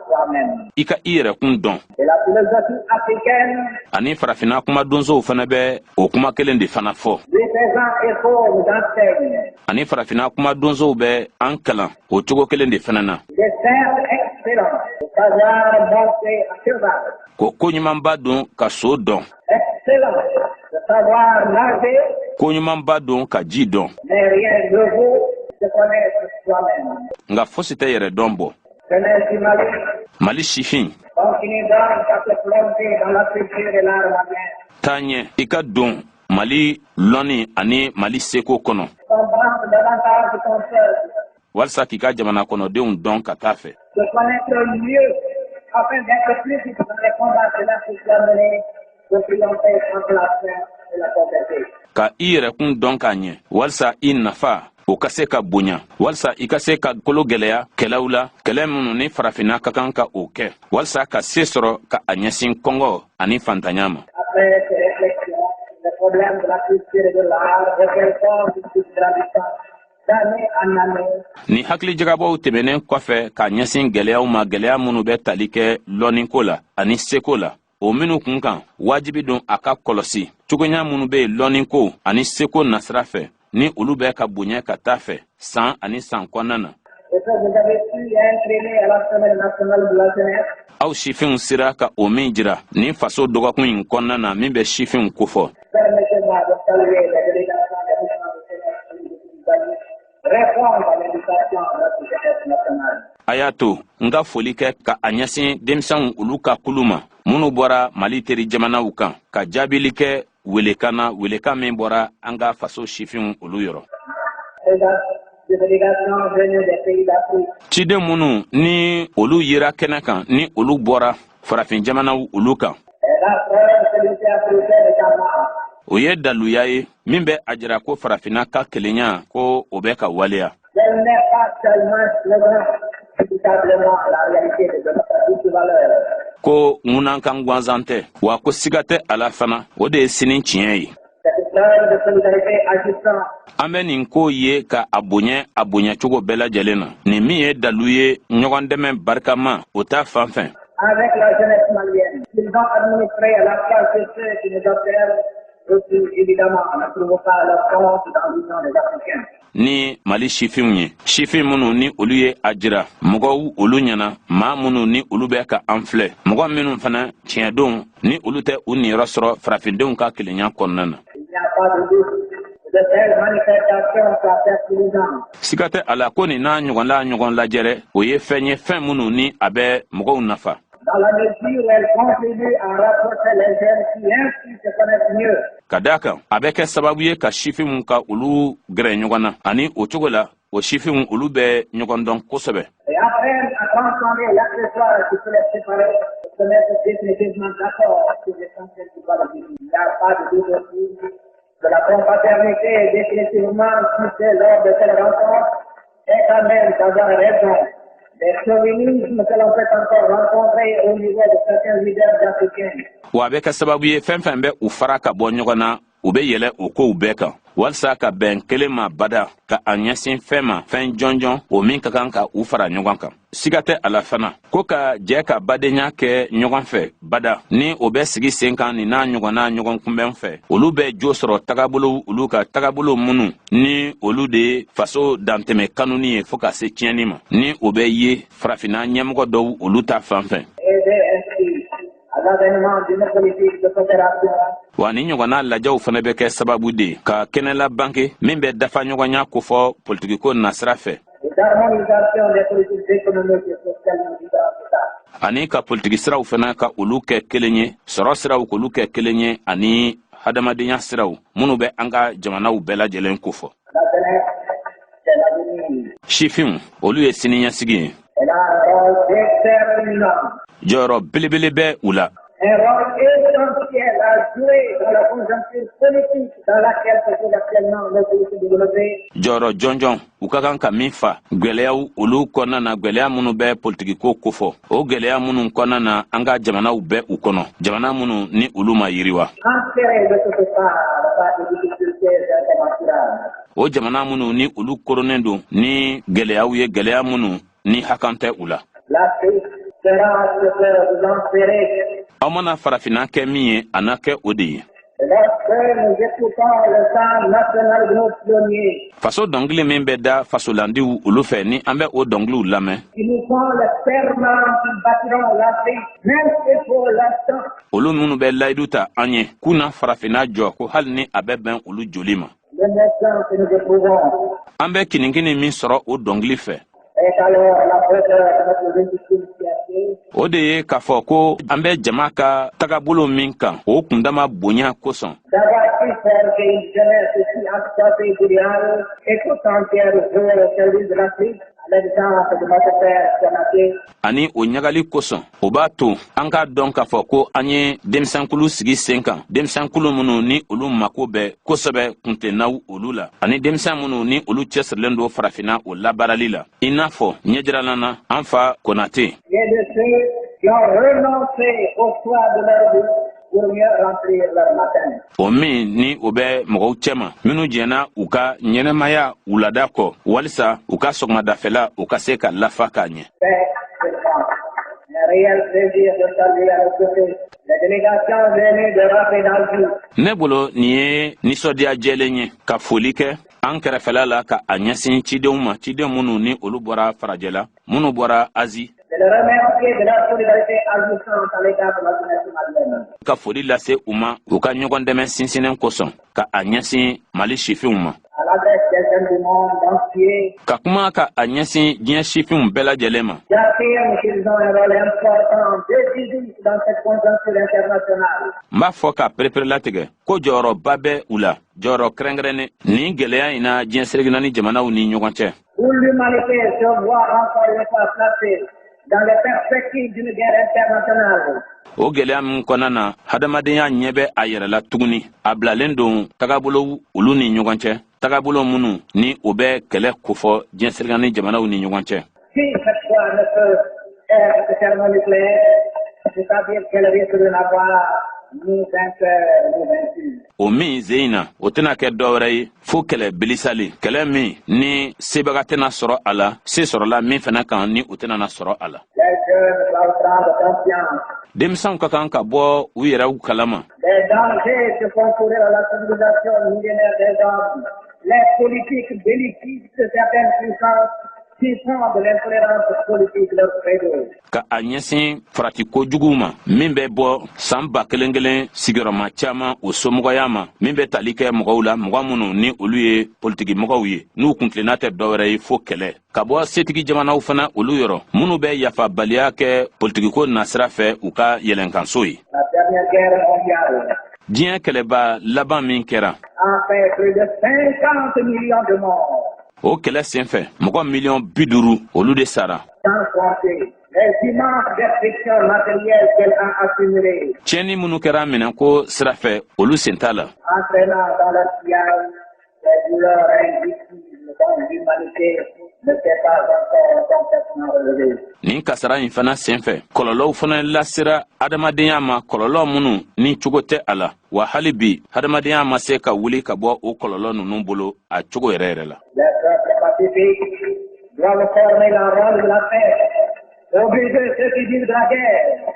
toi-même. I ka i yɛrɛkun dɔn. Et la philosophie africaine, Ani farafinna kuma donsow fana bɛ o kuma kelen de fana fɔ. lui faisant écho, nous enseigne Ani farafinna kuma donsow bɛ an kalan o cogo kelen de fana na, de faire excellent, de savoir monter à cheval, ko koɲumanba don ka so dɔn, excellent, de savoir nager, koɲumanba don ka ji dɔn, mais rien ne vaut de connaître soi-même. nka fosi tɛ yɛrɛ dɔn bɔ. Jeunesse du Mali, Mali sifin, continue donc à se plonger dans la culture et l'art malien. taa ɲɛ i ka don Mali lɔnni ani Mali seko kɔnɔ, Comprendre davantage ton peuple, walisa k'i ka jamana kɔnɔdenw dɔn ka taa fɛ, se connaître mieux afin d'être plus utile dans les combats que l'Afrique doit mener pour triompher contre la faim et la pauvreté. Ka i yɛrɛkun dɔn k'a ɲɛ walisa i nafa o ka se ka bonya, walisa i ka se ka kolo gwɛlɛya kɛlɛw la, kɛlɛ minnu ni farafinna ka kan ka o kɛ walisa ka se sɔrɔ ka a ɲɛsin kɔngɔ ani fantanya ma. Après ces réflexions, les problèmes de la culture et de l'art auxquels porte grandissant d'année en année, Ni hakilijagabɔw tɛmɛnen kɔfɛ ka ɲɛsin gwɛlɛyaw ma, gwɛlɛya minnu bɛ tali kɛ lɔnniko la ani seko la, o minnu kun kan wajibi don a ka kɔlɔsi cogoya minnu bɛ yen lɔnniko ani seko nasira fɛ, ni olu bɛ ka bonya ka taa fɛ san ani san kɔnɔna na, et que vous avez su imprimer à la Semaine nationale de la jeunesse, aw sifinw sera ka o min jira nin faso dɔgɔkun in kɔnɔna na min bɛ sifinw kofɔ, permettez-moi de saluer les délégations des mouvements de jeunesse qui répondent à l'invitation de notre jeunesse nationale. A y'a to n ka foli kɛ ka a ɲɛsin denmisɛnw olu ka kulu ma minnu bɔra Mali teri jamanaw kan ka jaabili kɛ welekan na, welekan min bɔra an ka faso sifinw olu yɔrɔ. Ces délégations venues des pays d'Afrique Ciden minnu ni olu yera kɛnɛ kan, ni olu bɔra farafin jamanaw olu kan, est la preuve que l'unité africaine est en marche. o ye daluya ye min bɛ a jira ko farafinna ka kelenya ko o bɛ ka waleya. Elle n'est pas seulement un slogan, véritablement la réalité de notre douce valeur. Ko ŋunankan gansan tɛ wa, ko siga tɛ a la fana, o de ye sini tiɲɛ ye. Cette preuve de solidarité agissant An bɛ nin ko ye ka a bonya a bonyacogo bɛɛ lajɛlen na, nin min ye dalu ye ɲɔgɔn dɛmɛ barikama o ta fan fɛ, avec la jeunesse malienne, qu'ils ont administré à la place de ceux qui nous observent, aussi évidemment ne trouvent pas leur compte dans l'Union des Africains. ni Mali sifinw ye, sifin minnu ni olu ye a jira mɔgɔw olu ɲɛna, maa minnu ni olu bɛ ka an filɛ, mɔgɔ minnu fana tiɲɛdon ni olu tɛ u niyɔrɔ sɔrɔ farafindenw ka kelenya kɔnɔna na. Il n'y a pas de doute que de telles manifestations soient fertilisantes. Siga tɛ a la ko nin n'a ɲɔgɔnla ɲɔgɔn lajɛrɛ, o ye fɛn ye, fɛn minnu ni a bɛ mɔgɔw nafa, Dans la mesure où elles contribuent à rapprocher les jeunes qui ainsi se connaissent mieux. Ka daa kan a bɛ kɛ sababu ye ka sifinw ka olu gɛrɛ ɲɔgɔn na, ani o cogo la o sifinw olu bɛ ɲɔgɔn dɔn kosɛbɛ, Et apprennent à transcender l'accessoire qui peut les séparer et se mettre définitivement d'accord sur l'essentiel du droit de vivre. Il n'y a pas de doute aussi que la confraternité définitivement tissée lors de telles rencontres est à même d'avoir raison des chauvinismes que l'on peut encore rencontrer au niveau de certains leaders africains. Wa a bɛ kɛ sababu ye, fɛn fɛn bɛ u fara ka bɔ ɲɔgɔn na, u bɛ yɛlɛ o kow bɛɛ kan walisa ka bɛn kelen ma bada, ka a ɲɛsin fɛn ma, fɛn jɔnjɔn o min ka kan ka u fara ɲɔgɔn kan. Siga tɛ a la fana ko ka jɛ ka badenya kɛ ɲɔgɔn fɛ bada, ni o bɛ sigi sen kan nin n'a ɲɔgɔnna ɲɔgɔn kunbɛn fɛ, olu bɛ jo sɔrɔ tagabolo olu ka tagabolo minnu ni olu de ye faso dantɛmɛ kanuni ye fɔɔ ka se tiɲɛni ma, ni o bɛ ye farafinna ɲɛmɔgɔ dɔw olu ta fan fɛ. Aider ainsi à l'avènement d'une politique de coopération. Wa ni ɲɔgɔnna lajɛw fana bɛ kɛ sababu de ye ka kɛnɛla banke min bɛ dafa ɲɔgɔnya kofɔ politikiko nasira fɛ et d'harmonisation des politiques économiques et sociales dans différents États. Ani ka politiki siraw fana ka olu kɛ kelen ye, sɔrɔ siraw k'olu kɛ kelen ye, ani hadamadenya siraw minnu bɛ an ka jamanaw bɛɛ lajɛlen kofɔ. La jeunesse, c'est l'avenir. Sifinw, olu ye siniɲɛsigi ye. Elle a un rôle déterminant, Jɔyɔrɔ belebele bɛ u la, un rôle essentiel à jouer dans la conjoncture politique dans laquelle se trouve actuellement nos pays sous-développés. Jɔyɔrɔ jɔnjɔn u ka kan ka min fa gwɛlɛyaw olu kɔnɔna na, gwɛlɛya minnu bɛ politikiko kofɔ, o gwɛlɛya minnu kɔnɔna na an ka jamanaw bɛ u kɔnɔ, jamana minnu ni olu ma yiriwa, Enserrés de toutes parts par des difficultés incommensurables. o jamana minnu ni olu koronnen don ni gwɛlɛyaw ye, gwɛlɛya minnu ni hakan tɛ u la. L'Afrique sera ce que vous en ferez. Aw mana farafinna kɛ min ye, a na kɛ o de ye. Lorsque nous écoutons le chant national de nos pionniers, Faso dɔnkili min bɛ da fasolandiw olu fɛ, ni an bɛ o dɔnkiliw lamɛn, qui nous font le serment qu'ils bâtiront l'Afrique, même s'il faut leur sang, olu minnu bɛ layidu ta an ye k'u na farafinna jɔ, ko hali ni a bɛ bɛn olu joli ma, l'émotion que nous éprouvons an bɛ kinikini min sɔrɔ o dɔnkili fɛ, est alors à la hauteur de notre légitime fierté. O de ye k'a fɔ ko an bɛ jama ka tagabolo min kan, o kundama bonya kosɔn, D'avoir pu forger une jeunesse si assoiffée d'idéal et tout entière vouée au service de l'Afrique, à l'exemple de notre père Konaté. Ani o ɲagali kosɔn, o b'a to an k'a dɔn k'a fɔ ko an ye denmisɛnkulu sigi sen kan, denmisɛnkulu minnu ni olu mako bɛ kosɛbɛ kuntennaw olu la, ani denmisɛn minnu ni olu cɛsirilen don farafinna o labaarali la, i n'a fɔ ɲɛjiralan na an fa Konate. Et de ceux qui ont renoncé au soir de leur vie pour mieux remplir leur matin. O min ni o bɛ mɔgɔw cɛma minnu jɛnna u ka ɲɛnɛmaya wulada kɔ walisa u ka sɔgɔmadafɛla u ka se ka lafa k'a ɲɛ. C'est pour moi un réel plaisir de saluer à nos côtés les délégations venues d'Europe et d'Asie, Ne bolo, nin ye nisɔndiya jɛlen ye ka foli kɛ an kɛrɛfɛla la ka a ɲɛsin cidenw ma, ciden minnu ni olu bɔra farajɛla, minnu bɔra Azi, de les remercier de leur solidarité agissante à l'égard de la jeunesse malienne. Ka foli lase u ma u ka ɲɔgɔn dɛmɛ sinsinnen kosɔn ka a ɲɛsin Mali sifinw ma. À l'adresse des jeunes du monde entier, Ka kuma ka a ɲɛsin diɲɛ sifinw bɛɛ lajɛlen ma, j'affirme qu'ils ont un rôle important, décisif dans cette conjoncture internationale. N b'a fɔ ka pereperelatigɛ ko jɔyɔrɔba bɛ u la, jɔyɔrɔ kɛrɛnkɛrɛnnen nin gwɛlɛya in na diɲɛ seleke naani jamanaw ni ɲɔgɔn cɛ, Où l'humanité se voit encore une fois placée dans les perspectives d'une guerre internationale. O gwɛlɛya min kɔnɔna na hadamadenya ɲɛ bɛ a yɛrɛ la tuguni, a bilalen don tagabolo olu ni ɲɔgɔn cɛ, tagabolo minnu ni o bɛ kɛlɛ kofɔ diɲɛ seleke naani jamanaw ni ɲɔgɔn cɛ. Qui cette fois ne peut être que thermonucléaire, c'est-à-dire qu'elle risque de n'avoir ni vainqueur ni vaincu. O min ze in na, o tɛna kɛ dɔwɛrɛ ye fo kɛlɛ bilisali, kɛlɛ min ni sebaga tɛna sɔrɔ a la, se sɔrɔla min fana kan ni o tɛna na sɔrɔ a la. Les jeunes doivent prendre conscience Denmisɛnw ka kan ka bɔ u yɛrɛw kalama des dangers que font courir à la civilisation millénaire des hommes les politiques bellicistes de certaines puissances qui font de l'intolérance politique leur credo. Ka a ɲɛsin farati kojuguw ma min bɛ bɔ san ba kelen kelen sigiyɔrɔma caman o somɔgɔya ma, min bɛ tali kɛ mɔgɔw la, mɔgɔ minnu ni olu ye politiki mɔgɔw ye, n'u kuntilenna tɛ dɔwɛrɛ ye fo kɛlɛ, ka bɔ setigi jamanaw fana olu yɔrɔ minnu bɛ yafabaliya kɛ politikiko nasira fɛ u ka yɛlɛnkanso ye. La dernière guerre mondiale Diɲɛ kɛlɛba laban min kɛra, a fait plus de 50 millions de morts, o kɛlɛ senfɛ mɔgɔ miliyɔn 50 olu de sara, sans compter les immenses destructions matérielles qu'elle a accumulées, Tiɲɛni minnu kɛra minɛnko sira fɛ, olu sen t'a la, entraînant dans leur sillage des douleurs indicibles dont l'humanité ne s'est pas encore complètement relevée. Nin kasara in fana senfɛ, kɔlɔlɔw fana lasera adamadenya ma, kɔlɔlɔ minnu ni cogo tɛ a la wa, hali bi adamadenya ma se ka wuli ka bɔ o kɔlɔlɔ ninnu bolo a cogo yɛrɛ yɛrɛ la. Les peuples pacifiques doivent former la ronde de la paix, obliger ceux qui vivent de la guerre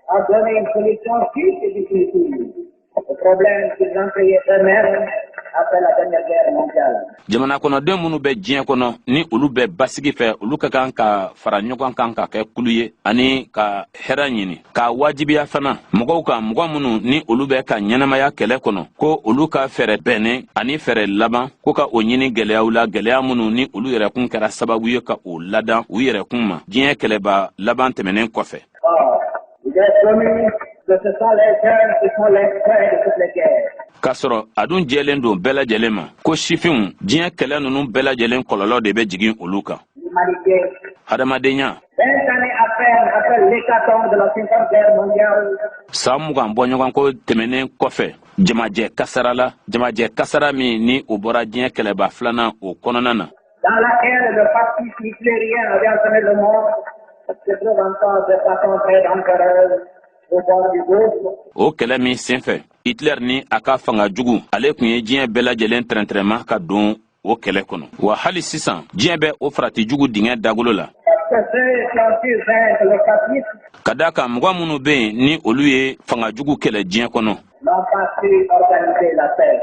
à donner une solution juste et définitive aux problèmes qu'ils ont créés eux-mêmes. après la dernière guerre mondiale. Jamana kɔnɔden minnu bɛ diɲɛ kɔnɔ, ni olu bɛ basigi fɛ, olu ka kan ka fara ɲɔgɔn kan ka kɛ kulu ye ani ka hɛrɛ ɲini, k'a wajibiya fana mɔgɔw kan, mɔgɔ minnu ni olu bɛ ka ɲɛnamaya kɛlɛ kɔnɔ, ko olu ka fɛɛrɛ bɛnnen ani fɛɛrɛ laban ko ka o ɲini gɛlɛyaw la, gɛlɛya minnu ni olu yɛrɛkun kɛra sababu ye ka o ladan u yɛrɛkun ma diɲɛ kɛlɛba laban tɛmɛnen kɔfɛ. Or, il est connu que ce sont les jeunes qui sont les freins de toutes les guerres. K'a sɔrɔ a dun jɛlen don bɛɛ lajɛlen ma ko sifinw, diɲɛ kɛlɛ ninnu bɛɛ lajɛlen kɔlɔlɔ de bɛ jigin olu kan. L'humanité, Hadamadenya, 20 années à peine après l'hécatombe de la Seconde Guerre mondiale, san 20 bɔɲɔgɔnko tɛmɛnen kɔfɛ jamajɛ kasara la, jamajɛ kasara min ni o bɔra diɲɛ kɛlɛba filanan o kɔnɔna na, dans laquelle le fascisme hitlérien avait entraîné le monde, se trouve encore de façon très dangereuse au bord du gouffre. O kɛlɛ min senfɛ, Hitler ni a ka fanga jugu, ale tun ye diɲɛ bɛɛ lajɛlen tɛrɛntɛrɛma ka don o kɛlɛ kɔnɔ, wa hali sisan diɲɛ bɛ o farati jugu dingɛ dagolo la. Parce que ceux qui ont su vaincre le fascisme Ka da kan, mɔgɔ minnu bɛ yen ni olu ye fanga jugu kɛlɛ diɲɛ kɔnɔ, n'ont pas su organiser la paix.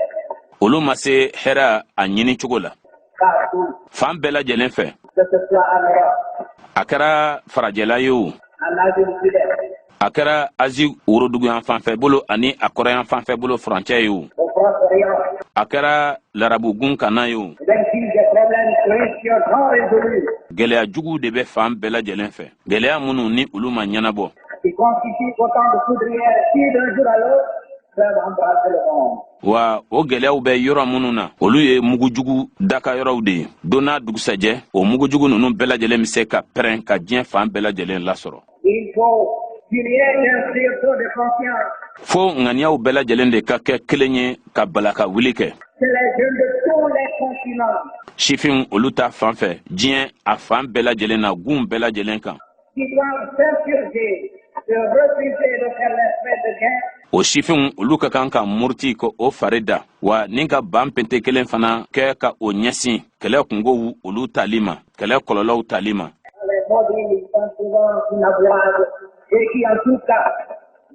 olu ma se hɛrɛ a ɲini cogo la. Partout, Fan bɛɛ lajɛlen fɛ, que ce soit en Europe, a kɛra farajɛla ye o, en Asie du Sud-Est, a kɛra Azi woroduguyan fanfɛ bolo ani a kɔrɔyan fanfɛ bolo furancɛ ye o, au Proche-Orient, a kɛra larabugun kana ye o, il existe des problèmes cruciaux non résolus gɛlɛya juguw de bɛ fan bɛɛ lajɛlen fɛ, gɛlɛya minnu ni olu ma ɲɛnabɔ, qui constituent autant de poudrières qui, d'un jour à l'autre, peuvent embraser le monde. Wa o gɛlɛyaw bɛ yɔrɔ minnu na, olu ye mugujugu daka yɔrɔw de ye. Don n'a dugusajɛ, o mugujugu ninnu bɛɛ lajɛlen bɛ se ka pɛrɛn ka diɲɛ fan bɛɛ lajɛlen lasɔrɔ. Il faut qu'il y ait un sursaut de conscience, Fo ŋaniyaw bɛɛ lajɛlen de ka kɛ kelen ye ka bala ka wuli kɛ, que les jeunes de tous les continents sifinw olu ta fan fɛ, diɲɛ a fan bɛɛ lajɛlen na, gun bɛɛ lajɛlen kan, qui doivent s'insurger, de refuser de faire les frais de guerre o sifinw olu ka kan ka muruti ka o fari da, wa ni ka ban pente kelen fana kɛ ka o ɲɛsin kɛlɛ kungow olu tali ma, kɛlɛ kɔlɔlɔw tali ma. Les mobiles sont souvent inavouables et qui, en tout cas,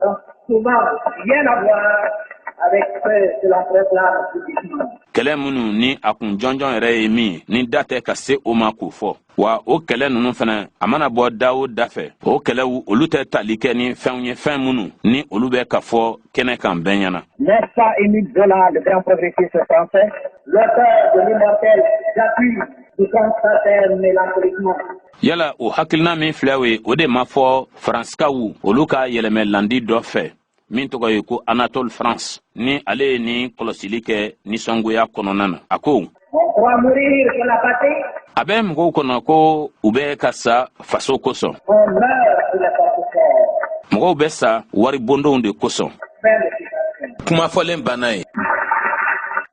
n'ont souvent rien à voir avec ceux que l'on proclame publiquement. Kɛlɛ minnu ni a kun jɔnjɔn yɛrɛ ye min ye, ni da tɛ ka se o ma k'o fɔ, wa o kɛlɛ ninnu fana, a mana bɔ da o da fɛ, o kɛlɛw olu tɛ tali kɛ ni fɛnw ye, fɛn minnu ni olu bɛ ka fɔ kɛnɛ kan bɛɛ ɲɛna. N'est-ce pas Émile Zola, le grand progressiste français, l'auteur de l'immortel J'accuse, qui constatait mélancoliquement: Yala o hakilina min filɛ, o ye o de ma fɔ Faransikaw olu ka yɛlɛmɛ landi dɔ fɛ min tɔgɔ ye ko Anatole France, ni ale ye ni kɔlɔsili kɛ nisɔngoya kɔnɔna na? A ko: On croit mourir pour la patrie, A bɛ mɔgɔw kɔnɔ ko u bɛ ka sa faso kosɔn, on meurt pour les porte-forts. mɔgɔw bɛ sa wari bondonw de kosɔn. Fin de citation. Kuma fɔlen banna ye.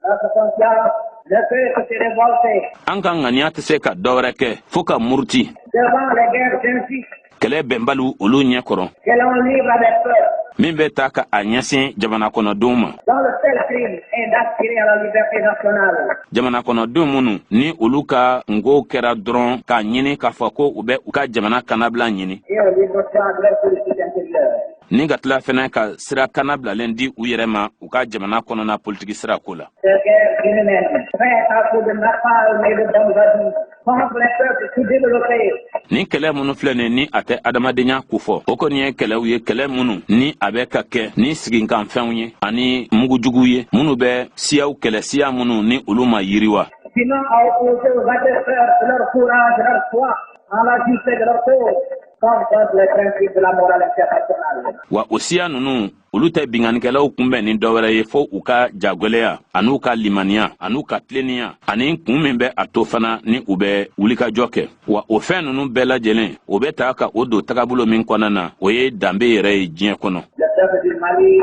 Notre conscience ne peut que se révolter An ka ŋaniya tɛ se ka dɔwɛrɛ kɛ fɔɔ ka muruti devant les guerres injustes kɛlɛ bɛnbaliw olu ɲɛ kɔrɔ, que l'on livre à des peuples min bɛ ta ka a ɲɛsin jamana kɔnɔdenw ma, dont le seul crime est d'aspirer à la liberté nationale. jamana kɔnɔdenw minnu ni olu ka kungow kɛra dɔrɔn k'a ɲini k'a fɔ ko u bɛ u ka jamana kannabila ɲini, Et au libre choix de leur politique intérieure. ni ka tila fɛnɛ ka sira kannabilalen di u yɛrɛ ma u ka jamana kɔnɔna politiki sira ko la. Ces guerres inhumaines, faites à coups de napalm et de bombes contre les peuples sous-développés, Nin kɛlɛ minnu filɛ nin, ni a tɛ adamadenya kofɔ, o kɔni ye kɛlɛw ye, kɛlɛ minnu ni a bɛ ka kɛ ni siginkanfɛnw ye ani mugujuguw ye, minnu bɛ siyaw kɛlɛ, siya minnu ni olu ma yiriwa, qui n'ont à opposer aux agresseurs que leur courage et leur foi en la justice de leur cause, comme contre les principes de la morale internationale. Wa o siya ninnu, olu tɛ binkannikɛlaw kunbɛn ni dɔwɛrɛ ye fo u ka jagwɛlɛya an'u ka limaniya an'u ka tilennenya ani kun min bɛ a to fana ni u bɛ wulikajɔ kɛ. Wa o fɛn ninnu bɛɛ lajɛlen, o bɛ ta ka o don tagabolo min kɔnɔna na, o ye danbe yɛrɛ ye diɲɛ kɔnɔ. Le peuple du Mali,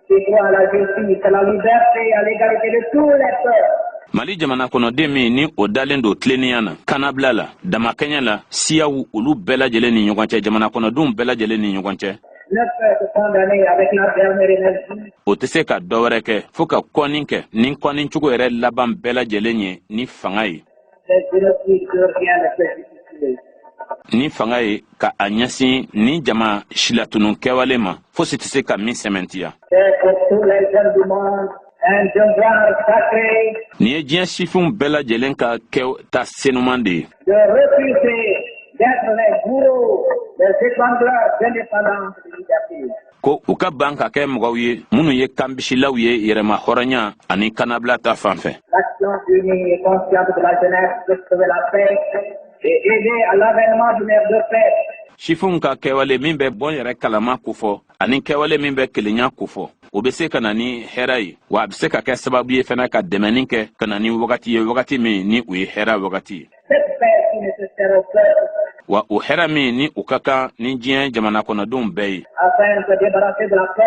qui croit à la justice, à la liberté, à l'égalité de tous les peuples, Mali jamana kɔnɔden min ni o dalen don tilennenya na, kannabila la, damakɛɲɛ la, siyaw olu bɛɛ lajɛlen ni ɲɔgɔn cɛ, jamana kɔnɔdenw bɛɛ lajɛlen ni ɲɔgɔn cɛ, ne peut que condamner avec la dernière énergie o tɛ se ka dɔwɛrɛ kɛ fɔɔ ka kɔni kɛ ni kɔni cogo yɛrɛ laban bɛɛ lajɛlen ye ni fanga ye, ces génocides que rien ne peut justifier. ni fanga ye ka a ɲɛsin ni jama silatunu kɛwale ma, fosi tɛ se ka min sɛmɛntiya. C'est pour tous les jeunes du monde Un devoir sacré. Nin ye diɲɛ sifinw bɛɛ lajɛlen ka kɛta senuman de ye. De refuser d'être les bourreaux des étrangleurs d'indépendance et de liberté. Ko u ka ban ka kɛ mɔgɔw ye minnu ye kanbisilaw ye yɛrɛma hɔrɔnya ani kannabila ta fan fɛ. L'action unie et consciente de la jeunesse peut sauver la paix et aider à l'avènement d'une ère de paix. Sifinw ka kɛwale min bɛ bɔ yɛrɛ kalama kofɔ ani kɛwale min bɛ kelenya kofɔ, o bɛ se ka na ni hɛrɛ ye, wa a bɛ se ka kɛ sababu ye fana ka dɛmɛni kɛ ka na ni wagati ye, wagati min ni o ye hɛrɛ wagati ye. Cette paix si nécessaire au peuple Wa o hɛrɛ min ni o ka kan ni diɲɛ jamana kɔnɔdenw bɛɛ ye, afin de se débarrasser de la peur,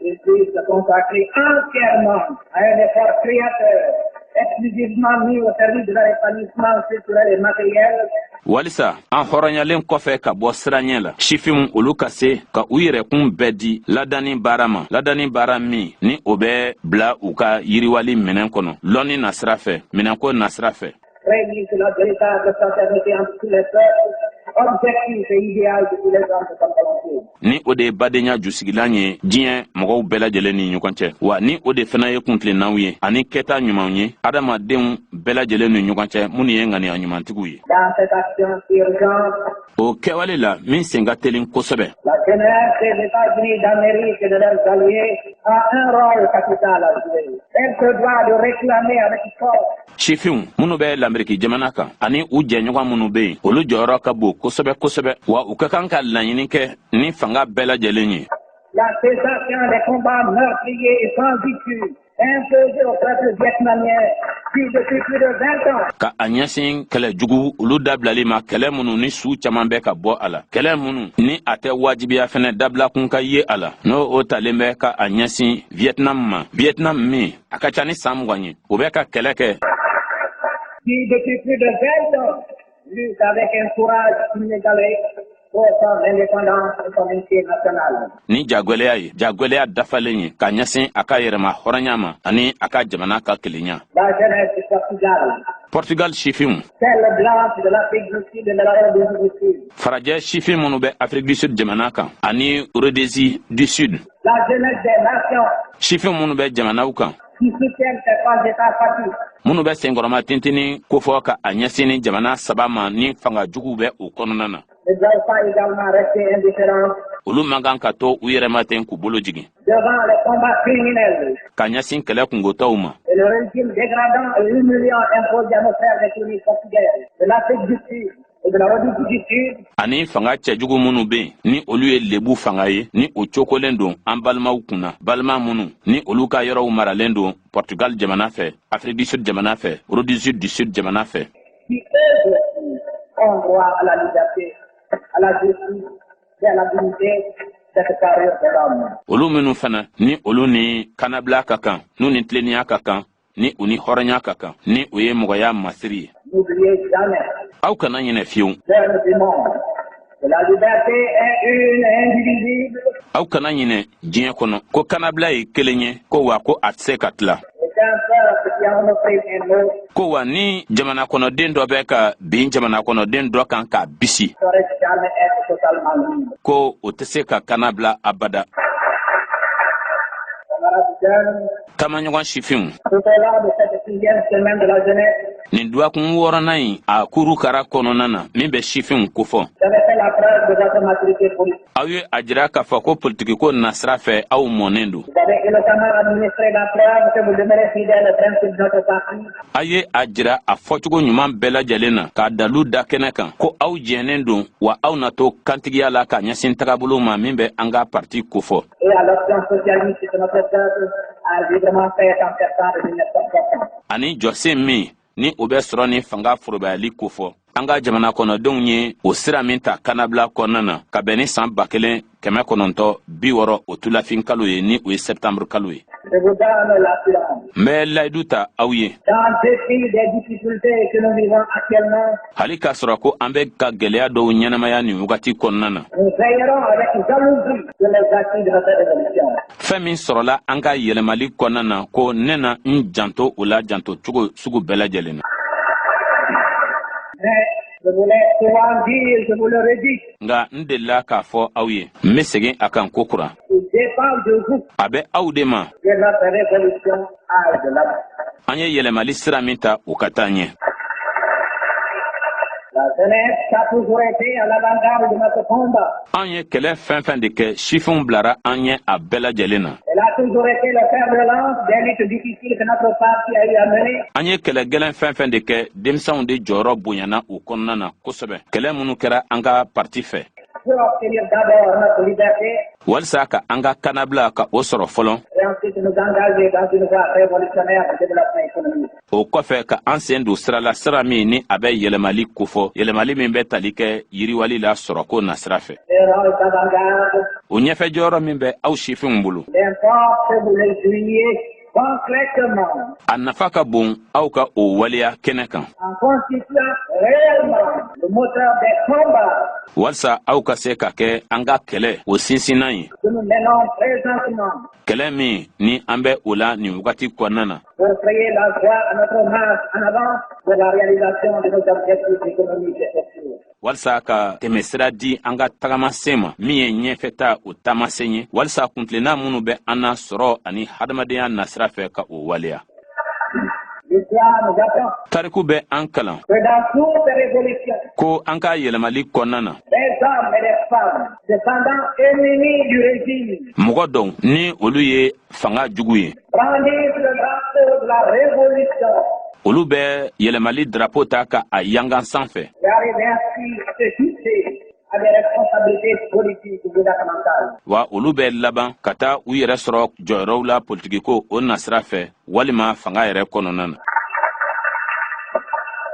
ils puissent se consacrer entièrement à un effort créateur, exclusivement mis au service de leur épanouissement culturel et matériel, Walisa an hɔrɔnyalen kɔfɛ ka bɔ siranɲɛ la, sifinw olu ka se ka u yɛrɛkun bɛɛ di ladani baara ma, ladani baara min ni o bɛ bila u ka yiriwali minɛn kɔnɔ, lɔnni nasira fɛ, minɛnko nasira fɛ, prémisse de la véritable fraternité entre tous les peuples, objectif et idéal de tous les hommes de bonne volonté. Ni o de ye badenya jusigilan ye diɲɛ mɔgɔw bɛɛ lajɛlen ni ɲɔgɔn cɛ, wa ni o de fana ye kuntilennaw ye ani kɛta ɲumanw ye adamadenw bɛɛ lajɛlen ni ɲɔgɔn cɛ minnu ye ŋaniya ɲumantigiw ye. Dans cette action urgente, O kɛwale la min sen ka telin kosɛbɛ, la jeunesse des États-Unis d'Amérique et de leurs alliés a un rôle capital à jouer. Elle se doit de réclamer avec force Sifinw minnu bɛ Lameriki jamana kan ani u jɛɲɔgɔn minnu bɛ yen, olu jɔyɔrɔ ka bon kosɛbɛ kosɛbɛ, wa u ka kan ka laɲini kɛ ni fanga bɛɛ lajɛlen ye la cessation des combats meurtriers et sans issue imposés au peuple vietnamien qui, depuis plus de 20 ans, ka a ɲɛsin kɛlɛ jugu olu dabilali ma, kɛlɛ minnu ni su caman bɛ ka bɔ a la, kɛlɛ minnu ni a tɛ wajibiya fɛnɛ dabila kun ka ye a la, n'o o talen bɛ ka a ɲɛsin Vietnam ma, Vietnam min a ka ca ni san 20 ye o bɛ ka kɛlɛ kɛ, qui, depuis plus de 20 ans, lutte avec un courage inégalé pour son indépendance et son unité nationale. Ni jagwɛlɛya ye, jagwɛlɛya dafalen ye ka ɲɛsin a ka yɛrɛma hɔrɔnya ma ani a ka jamana ka kelenya. La jeunesse du Portugal, Portugal sifinw, celle blanche de l'Afrique du Sud et de la Rhodésie du Sud, farajɛ sifin minnu bɛ Afrique du Sud jamana kan ani Rhodésie du Sud, la jeunesse des nations sifin minnu bɛ jamanaw kan qui soutiennent ces trois États fascistes, minnu bɛ senkɔrɔma tintini kofɔ ka a ɲɛsin ni jamana saba ma ni fanga juguw bɛ o kɔnɔna na, ne doivent pas également rester indifférents olu man kan ka to u yɛrɛma ten k'u bolo jigin devant les combats criminels ka ɲɛsin kɛlɛ kungotɔw ma et le régime dégradant et humiliant imposé à nos frères des colonies portugaises, de l'Afrique du Sud et de la Rhodésie du Sud, ani fanga cɛjugu minnu be yen ni olu ye lebu fanga ye, ni o cokolen don an balimaw kunna, balima minnu ni olu ka yɔrɔw maralen don Portugal jamana fɛ, Afrique du Sud jamana fɛ, Rhodésie du Sud jamana fɛ, qui eux aussi ont droit à la liberté, à la justice et à la dignité, cette carrure de l'homme. Olu minnu fana ni olu ni kannabila ka kan, n'u ni tilennenya ka kan, ni u ni hɔrɔnya ka kan, ni o ye mɔgɔya masiri ye. N'oubliez jamais, Aw kana ɲinɛ fiyewu, jeunes du monde, que la liberté est une et indivisible aw kana ɲinɛ diɲɛ kɔnɔ ko kannabila ye kelen ye, ko wa ko a tɛ se ka tila, et qu'un peuple qui en opprime un autre ko wa ni jamana kɔnɔden dɔ bɛ ka bin jamana kɔnɔden dɔ kan k'a bisi, ne saurait jamais être totalement libre. ko o tɛ se ka kannabila abada. Camarades jeunes, Taamaɲɔgɔn sifinw, tout au long de cette sixième semaine de la jeunesse, nin dɔgɔkun wɔɔrɔnan in a kurukara kɔnɔna na min bɛ sifinw kofɔ, vous avez fait la preuve de votre maturité politique. aw ye a jira k'a fɔ ko politikiko nasira fɛ, aw mɔnen don. Vous avez éloquemment administré la preuve que vous demeurez fidèle au principe de notre parti Aw ye a jira a fɔcogo ɲuman bɛɛ lajɛlen na k'a dalu da kɛnɛ kan ko aw jɛnnen don, wa aw na to kantigiya la ka ɲɛsin tagabolo ma min bɛ an ka parti kofɔ, et à l'option socialiste que notre peuple a librement faite en septembre 1960. ani jɔsen min ni o bɛ sɔrɔ ni fanga forobayali kofɔ, an ka jamana kɔnɔdenw ye o sira min ta kannabila kɔnɔna na ka bɛn ni san 1960 o tulafin kalo ye, ni o ye sɛptanburu kalo ye. Je vous donne l'assurance. N bɛ layidu ta aw ye, Qu'en dépit des difficultés que nous vivons actuellement, hali k'a sɔrɔ ko an bɛ ka gwɛlɛya dɔw ɲɛnamaya nin wagati kɔnɔna na, nous veillerons avec jalousie sur les acquis de notre révolution. fɛn min sɔrɔla an ka yɛlɛmali kɔnɔna na, ko ne na n janto o la janto cogo sugu bɛɛ lajɛlen na. Mais Je vous l'ai souvent dit, je vous le redis. Nka n delila k'a fɔ aw ye, n bɛ segin a kan kokura. Il dépend de vous A bɛ aw de ma que notre révolution aille de l'avant. an ye yɛlɛmali sira min ta, o ka taa ɲɛ. La jeunesse a toujours été à l'avant-garde de notre combat. An ye kɛlɛ fɛn fɛn de kɛ, sifinw bilara an ɲɛ a bɛɛ lajɛlen na. Elle a toujours été le fer de lance des luttes difficiles que notre parti a eu à mener. An ye kɛlɛ gɛlɛn fɛn fɛn de kɛ, denmisɛnw de jɔyɔrɔ bonyana u kɔnɔna na kosɛbɛ, kɛlɛ minnu kɛra an ka parti fɛ pour obtenir d'abord notre liberté walisa ka an ka kannabila ka o sɔrɔ fɔlɔ, et ensuite nous engager dans une voie révolutionnaire de développement économique. o kɔfɛ ka an sen don sira la, sira min ni a bɛ yɛlɛmali kofɔ, yɛlɛmali min bɛ tali kɛ yiriwali la sɔrɔko nasira fɛ. Les rôles d'avant-garde, O ɲɛfɛ jɔyɔrɔ min bɛ aw sifinw bolo, l'importe que vous les jouiez concrètement a nafa ka bon aw ka o waleya kɛnɛ kan en constituant réellement le moteur des combats walisa aw ka se ka kɛ an ka kɛlɛ o sinsinnan ye, que nous menons présentement kɛlɛ min ni an bɛ o la nin wagati kɔnɔna na pour frayer la voie à notre marche en avant pour la réalisation de nos objectifs économiques et sociaux. walisa ka tɛmɛsira di an ka tagamasen ma min ye ɲɛfɛta o taamasen ye, walisa kuntilenna minnu bɛ an na sɔrɔ ani hadamadenya nasira fɛ, ka o waleya. L'histoire nous apprend Tariku bɛ an kalan que dans toute révolution, ko an ka yɛlɛmali kɔnɔna na, des hommes et des femmes, cependant ennemis du régime, mɔgɔ dɔw ni olu ye fanga jugu ye, brandissent le drapeau de la révolution olu bɛ yɛlɛmali drapeau ta ka a yangan sanfɛ et arrivent ainsi à se hisser à des responsabilités politiques gouvernementales. wa olu bɛ laban ka taa u yɛrɛ sɔrɔ jɔyɔrɔw la politikiko o nasira fɛ walima fanga yɛrɛ kɔnɔna na.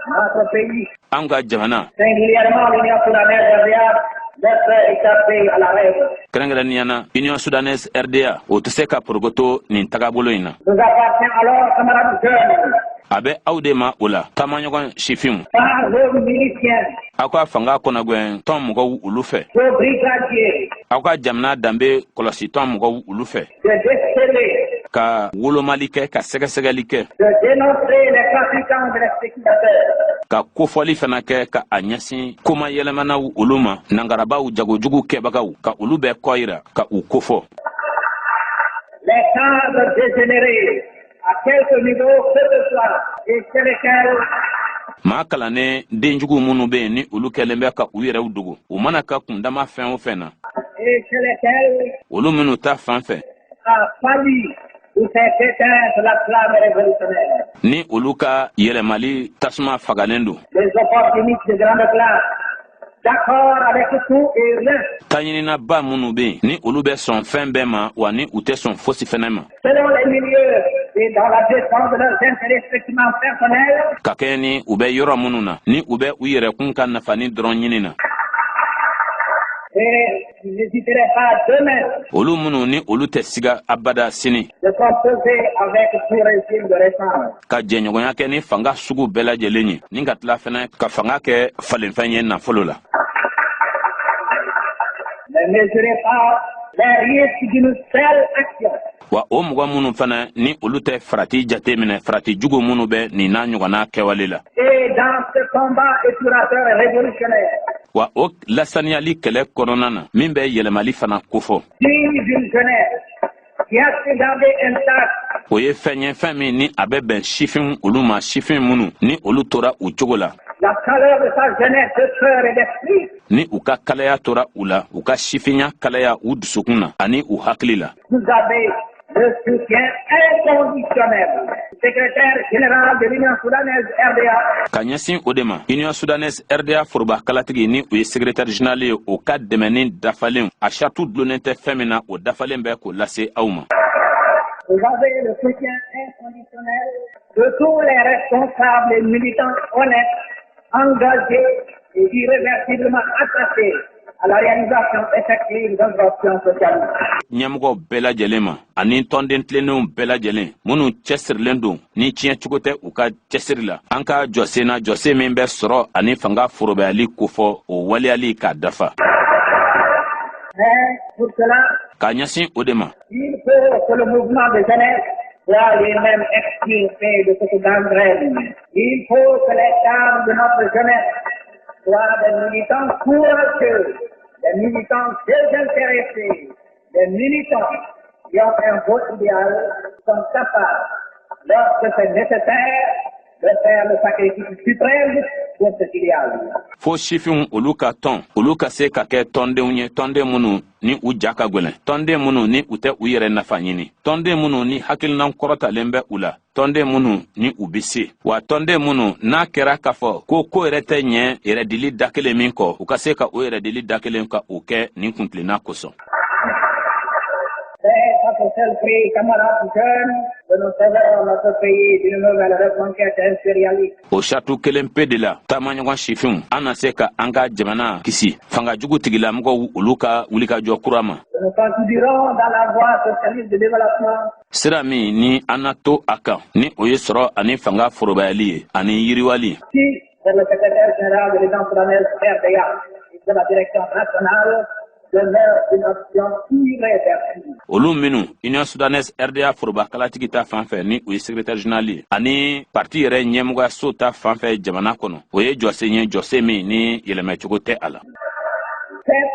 Notre pays, An ka jamana, singulièrement l'Union soudanaise RDA, ne peut échapper à la règle. kɛrɛnkɛrɛnnenya na Union soudanaise RDA, o tɛ se ka porokoto nin tagabolo in na. Vous appartient alors, camarades jeunes, A bɛ aw de ma o la, taamaɲɔgɔn sifinw, par vos miliciens, aw ka fanga kɔnɔgwɛn tɔn mɔgɔw olu fɛ, vos brigadiers, aw ka jamana danbe kɔlɔsitɔn mɔgɔw olu fɛ, de déceler, ka wolomali kɛ, ka sɛgɛsɛgɛli kɛ, de dénoncer les trafiquants et les spéculateurs, ka kofɔli fana kɛ ka a ɲɛsin koma yɛlɛmanaw olu ma, nangarabaw, jagojugu kɛbagaw, ka olu bɛɛ kɔ yira ka u kofɔ, les cadres dégénérés, à quelque niveau que ce soit, et chez lesquels maa kalannen denjugu minnu be yen ni olu kɛlen bɛ ka u yɛrɛw dogo, u mana ka kundama fɛn o fɛn na, et chez lesquels olu minnu ta fan fɛ a failli ou s'est éteinte la flamme révolutionnaire. ni olu ka yɛlɛmali tasuma fagalen don, Les opportunistes de grande classe, d'accord avec tout et rien, taɲininaba minnu be yen ni olu bɛ sɔn fɛn bɛɛ ma, wa ni u tɛ sɔn fosi fɛnɛ ma, selon les milieux et dans la défense de leurs intérêts strictement personnels, ka kɛɲɛ ni u bɛ yɔrɔ minnu na ni u bɛ u yɛrɛkun ka nafani dɔrɔn ɲini na, et qui n'hésiteraient pas demain olu minnu ni olu tɛ siga abada sini de composer avec tout régime de récence. ka jɛɲɔgɔnya kɛ ni fanga sugu bɛɛ lajɛlen ye, ni ka tila fɛnɛ ka fanga kɛ falenfɛn ye nafolo la. Ne mesurez pas les risques d'une telle action. Wa o mɔgɔ minnu fana ni olu tɛ farati jate minɛ, farati jugu minnu bɛ nin n'a ɲɔgɔnna kɛwale la, Et dans ce combat épurateur et révolutionnaire, wa o lasaniyali kɛlɛ kɔnɔna na min bɛ yɛlɛmali fana kofɔ, digne d'une jeunesse qui a su garder intact o ye fɛn ye, fɛn min ni a bɛ bɛn sifin olu ma, sifin minnu ni olu tora u cogo la, la chaleur de sa jeunesse de cœur et d'esprit, ni u ka kalaya tora u la, u ka sifinya kalaya u dusukun na ani u hakili la, vous avez le soutien inconditionnel du secrétaire général de l'Union soudanaise RDA, Ka ɲɛsin o de ma, Union soudanaise RDA foroba kalatigi ni o ye secrétaire général ye, o ka dɛmɛni dafalen, a saratu dulonnen tɛ fɛn min na, o dafalen bɛ k'o lase aw ma. Vous avez le soutien inconditionnel de tous les responsables et militants honnêtes, engagés et irréversiblement attachés à la réalisation effective de notre option socialiste. Ɲɛmɔgɔw bɛɛ lajɛlen ma ani tɔnden tilennenw bɛɛ lajɛlen minnu cɛsirilen don ni tiɲɛcogo tɛ u ka cɛsiri la, an ka jɔsen na, jɔsen min bɛ sɔrɔ ani fanga forobayali kofɔ, o waleyali k'a dafa. Mais pour cela, K'a ɲɛsin o de ma, il faut que le mouvement de jeunesse soit lui-même extirpé de cette gangrène. Il faut que les cadres de notre jeunesse Soient des militants courageux, des militants désintéressés, des militants qui ont un beau idéal, sont capables, lorsque c'est nécessaire, de faire le sacrifice suprême pour cet idéal. Fo sifinw olu ka tɔn, olu ka se ka kɛ tɔndenw ye, tɔnden minnu ni u ja ka gwɛlɛn, tɔnden minnu ni u tɛ u yɛrɛ nafa ɲini, tɔnden minnu ni hakilinan kɔrɔtalen bɛ u la, tɔnden minnu ni u be se wa, tɔnden minnu n'a kɛra k'a fɔ ko ko yɛrɛ tɛ ɲɛ yɛrɛdili da kelen min kɔ, u ka se ka o yɛrɛdili da kelen ka o kɛ nin kuntilenna kosɔn. C'est à ce seul prix, camarades jeunes, que nous sauverons notre pays d'une nouvelle reconquête impérialiste. O saratu kelen pe de la, taamaɲɔgɔn sifinw, an na se ka an ka jamana kisi fanga jugu tigilamɔgɔw olu ka wulikajɔ kura ma. Nous continuerons dans la voie socialiste de développement. Sira min ni an na to a kan, ni o ye sɔrɔ ani fanga forobayali ye ani yiriwali. Qui, pour le secrétaire général de l'Union soudanaise RDA et de la direction nationale, demeure une option irréversible. Olu minnu Union soudanaise RDA forobakalatigi ta fan fɛ, ni o ye secrétaire général ye, ani parti yɛrɛ ɲɛmɔgɔyaso ta fan fɛ jamana kɔnɔ, o ye jɔsen ye, jɔsen min ni yɛlɛmɛcogo tɛ a la. Certes,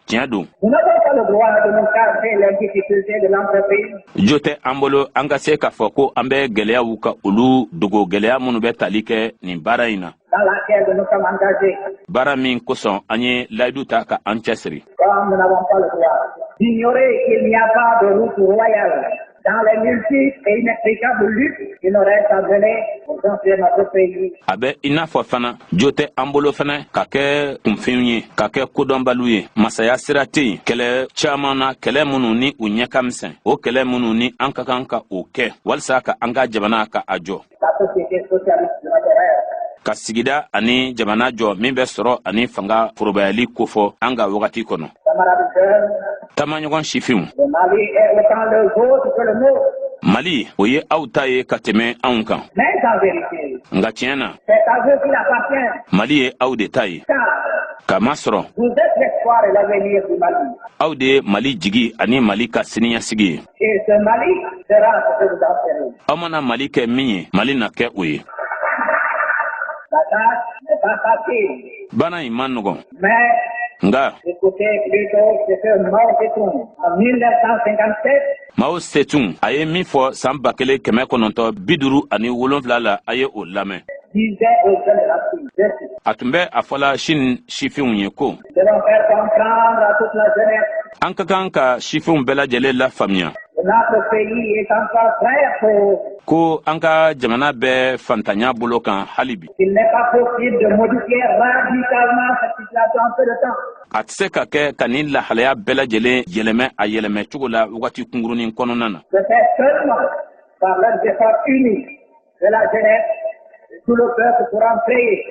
Tiɲɛ don, nous n'avons pas le droit de nous cacher les difficultés de l'entreprise. jo tɛ an bolo an ka se k'a fɔ ko an bɛ gwɛlɛyaw ka olu dogo, gwɛlɛya minnu bɛ tali kɛ nin baara in na, dans laquelle nous sommes engagés, baara min kosɔn an ye layidu ta ka an cɛsiri. comme nous n'avons pas le droit d'ignorer qu'il n'y a pas de route royale dans les multiples et inextricables luttes qui nous restent à mener pour construire notre pays. A bɛ i n'a fɔ fana jo tɛ an bolo fana ka kɛ kunfinw ye, ka kɛ kodɔnbaliw ye. Masaya sira tɛ yen kɛlɛ caaman na, kɛlɛ minnu ni u ɲɛ ka misɛn, o kɛlɛ minnu ni an ka kan ka o kɛ walisa ka an ka jamana ka a jɔ, La société socialiste de notre rêve. ka sigida ani jamana jɔ min bɛ sɔrɔ ani fanga forobayali kofɔ an ka wagati kɔnɔ. Camarades jeunes, Taamaɲɔgɔn sifinw, le Mali est autant le vôtre que le nôtre. Mali, o ye aw ta ye ka tɛmɛ anw kan. Mais en vérité, Nka tiɲɛ na, c'est à vous qu'il appartient. Mali ye aw de ta ye, Car kamasɔrɔ vous êtes l'espoir et l'avenir du Mali. aw de ye Mali jigi ani Mali ka siniɲɛsigi ye. Et ce Mali sera ce que vous en ferez. Aw mana Mali kɛ min ye, Mali na kɛ o ye. La tâche n'est pas facile. Baara in man nɔgɔn. Mais Nka écoutez plutôt ce que Mao Zedong, en 1957, Mao Tse-tung a ye min fɔ san 1957 la, a ye o lamɛn. disait aux jeunes de la Chine, je cite, A tun bɛ a fɔla Chine sifinw ye ko: Nous devons faire comprendre à toute la jeunesse An ka kan ka sifinw bɛɛ lajɛlen lafaamuya que notre pays est encore très pauvre, ko an ka jamana bɛ fantanya bolo kan hali bi, qu'il n'est pas possible de modifier radicalement cette situation en peu de temps. a tɛ se ka kɛ ka nin lahalaya bɛɛ lajɛlen yɛlɛmɛ a yɛlɛmɛ cogo la wagati kunkurunin kɔnɔna na, Que c'est seulement par leurs efforts unis de la jeunesse, de tout le peuple pourra créer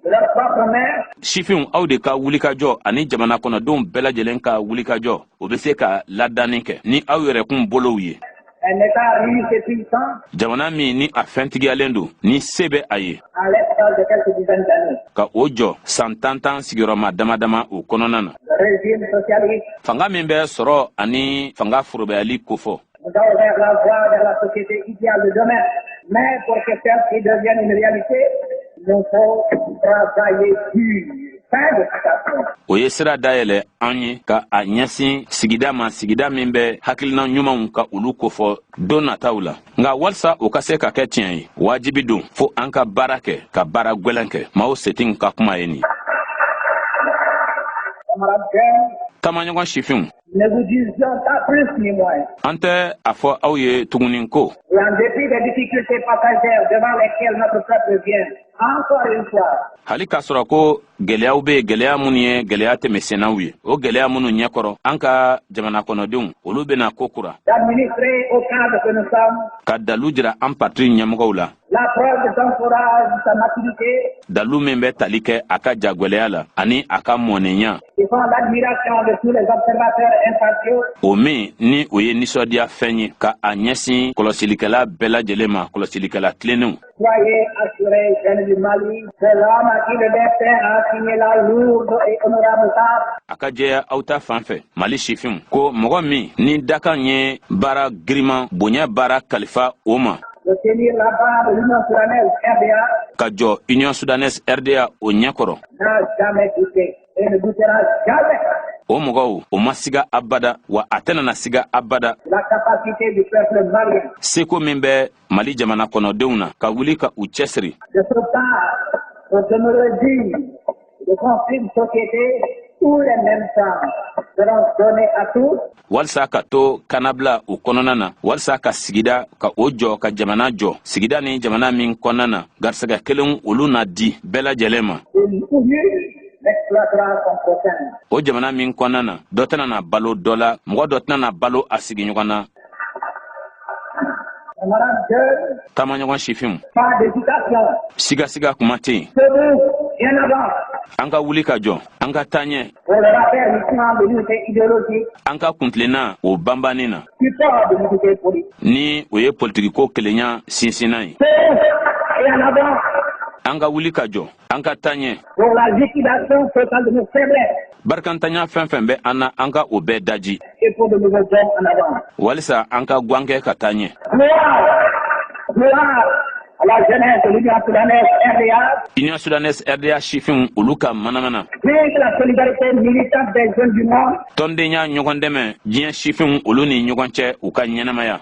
de leur propre main Sifinw, aw de ka wulikajɔ ani jamana kɔnɔdenw bɛɛ lajɛlen ka wulikajɔ, o bɛ se ka ladanni kɛ ni aw yɛrɛkun bolow ye un État riche et puissant jamana min ni a fɛntigiyalen don, ni se bɛ a ye, en l'espace de quelques dizaines d'années. ka o jɔ san tan tan sigiyɔrɔma dama dama o kɔnɔna na. Le régime socialiste Fanga min bɛ sɔrɔ ani fanga forobayali kofɔ, nous a ouvert la voie vers la société idéale de demain. Mais pour que celle-ci devienne une réalité, il nous faut travailler dur. Fin de citation. o ye sira dayɛlɛ an ye ka a ɲɛsin sigida ma, sigida min bɛ hakilina ɲumanw ka olu kofɔ don nataw la. Nka walisa o ka se ka kɛ tiɲɛ ye, wajibi don fo an ka baara kɛ, ka baara gwɛlɛn kɛ. Mao Tse-tung ka kuma ye nin. Camarades jeunes, Taamaɲɔgɔn sifinw, ne vous disions pas plus ni moins. an tɛ a fɔ aw ye tuguni ko Et en dépit des difficultés passagères devant lesquelles notre peuple vient, encore une fois, hali k'a sɔrɔ ko gwɛlɛyaw be yen, gwɛlɛya minnu ye gwɛlɛya tɛmɛsennaw ye, o gwɛlɛya minnu ɲɛkɔrɔ an ka jamana kɔnɔdenw olu bena ko kura, d'administrer au cadre que nous sommes ka dalu jira an parti ɲɛmɔgɔw la, la preuve de son courage, de sa maturité, dalu min bɛ tali kɛ a ka jagwɛlɛya la ani a ka mɔnenya, qui font l'admiration de tous les observateurs impartiaux, o min ni o ye nisɔndiya fɛn ye ka a ɲɛsin kɔlɔsilikɛla bɛɛ lajɛlen ma, kɔlɔsilikɛla tilennenw. Soyez assurés, jeunes du Mali, que l'homme à qui le destin a assigné la lourde et honorable tâche A ka jɛya aw ta fan fɛ, Mali sifinw, ko mɔgɔ min ni dakan ye baara giriman bonya baara kalifa o ma, De tenir la barre de l'Union soudanaise RDA. Ka jɔ Union soudanaise RDA o ɲɛkɔrɔ. N'a jamais douté et ne doutera jamais. O mɔgɔw, o ma siga abada, wa a tɛna na siga abada. La capacité du peuple malien. Seko min bɛ Mali jamana kɔnɔdenw na ka wuli ka u cɛsiri. De se battre pour demeurer digne, de construire une société où les mêmes chances seront données à tous. Walisa ka to kannabila o kɔnɔna na, walisa ka sigida ka o jɔ, ka jamana jɔ, sigida ni jamana min kɔnɔna na garisɛgɛ kelen olu na di bɛɛ lajɛlen ma. O jamana min kɔnɔna na dɔ tɛna na balo dɔ la, mɔgɔ dɔ tɛna na balo a sigiɲɔgɔn na. Taamaɲɔgɔn sifinw, sigasiga kuma tɛ yen. An ka wuli ka jɔ, an ka taa ɲɛ, an ka kuntilenna o banbanni na, ni o ye politikiko kelenya sinsinna ye. An ka wuli ka jɔ, an ka taa ɲɛ. Barikantanya fɛn fɛn bɛ an na, an ka o bɛɛ daji walisa an ka gankɛ ka taa ɲɛ. Union soudanaise RDA sifinw, olu ka manamana tɔndenya, ɲɔgɔn dɛmɛ diɲɛ sifinw, olu ni ɲɔgɔn cɛ, u ka ɲɛnamaya.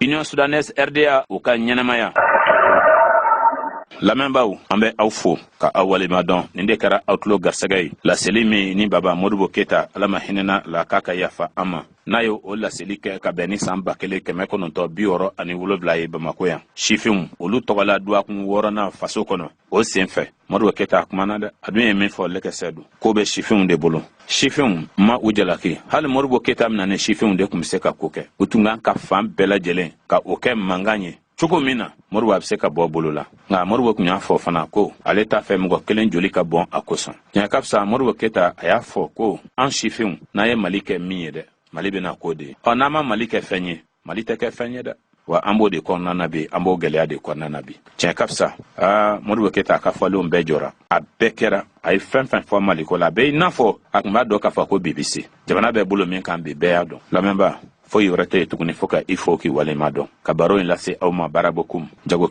Union soudanaise RDA, u ka ɲɛnamaya. Lamɛnbaaw, an bɛ aw fo ka aw walima dɔn. Nin de kɛra aw tulo garisɛgɛ ye, laseli min ni Baba Modibo Keyita, Ala ma hinɛna la k'a ka yafa an ma, n'a ye o laseli kɛ ka bɛn ni san 1967 ye Bamako yan, sifinw olu tɔgɔla dɔgɔkun wɔɔrɔnan faso kɔnɔ. O sen fɛ, Modibo Keyita kumana dɛ. A dun ye min fɔ, lɛkɛsɛ don ko bɛ sifinw de bolo. Sifinw ma u jalaki. Hali Modibo Keyita mina ni sifinw de tun bɛ se ka ko kɛ, u tun kan ka fan bɛɛ lajɛlen ka o kɛ mankan ye cogo min na Modibo a bɛ se ka bɔ bolo la. Nka Modibo tun y'a fɔ fana ko ale t'a fɛ mɔgɔ kelen joli ka bɔn a kosɔn. Tiɲɛ ka fisa, Modibo Keyita a y'a fɔ ko an sifinw, n'an ye Mali kɛ min ye dɛ, Mali bɛna k'o de ye. Ɔ, n'an ma Mali kɛ fɛn ye, Mali tɛ kɛ fɛn ye dɛ. Wa an b'o de kɔnɔna na bi, an b'o gɛlɛya de kɔnɔna na bi. Tiɲɛ ka fisa, aa, Modibo Keyita a ka fɔlenw bɛɛ jɔra, a bɛɛ kɛra. A ye fɛn fɛn fɔ Maliko la, a bɛ i n'a fɔ a tun b'a dɔn k'a fɔ ko bi bɛ se. Jamana bɛ bolo min kan bi, bɛɛ y'a dɔn. Lamɛnbaa, foyi wɛrɛ tɛ yen tuguni fo ka i fo k'i waleɲuman dɔn, ka baro in lase aw ma. Baarabokum jagokɛla.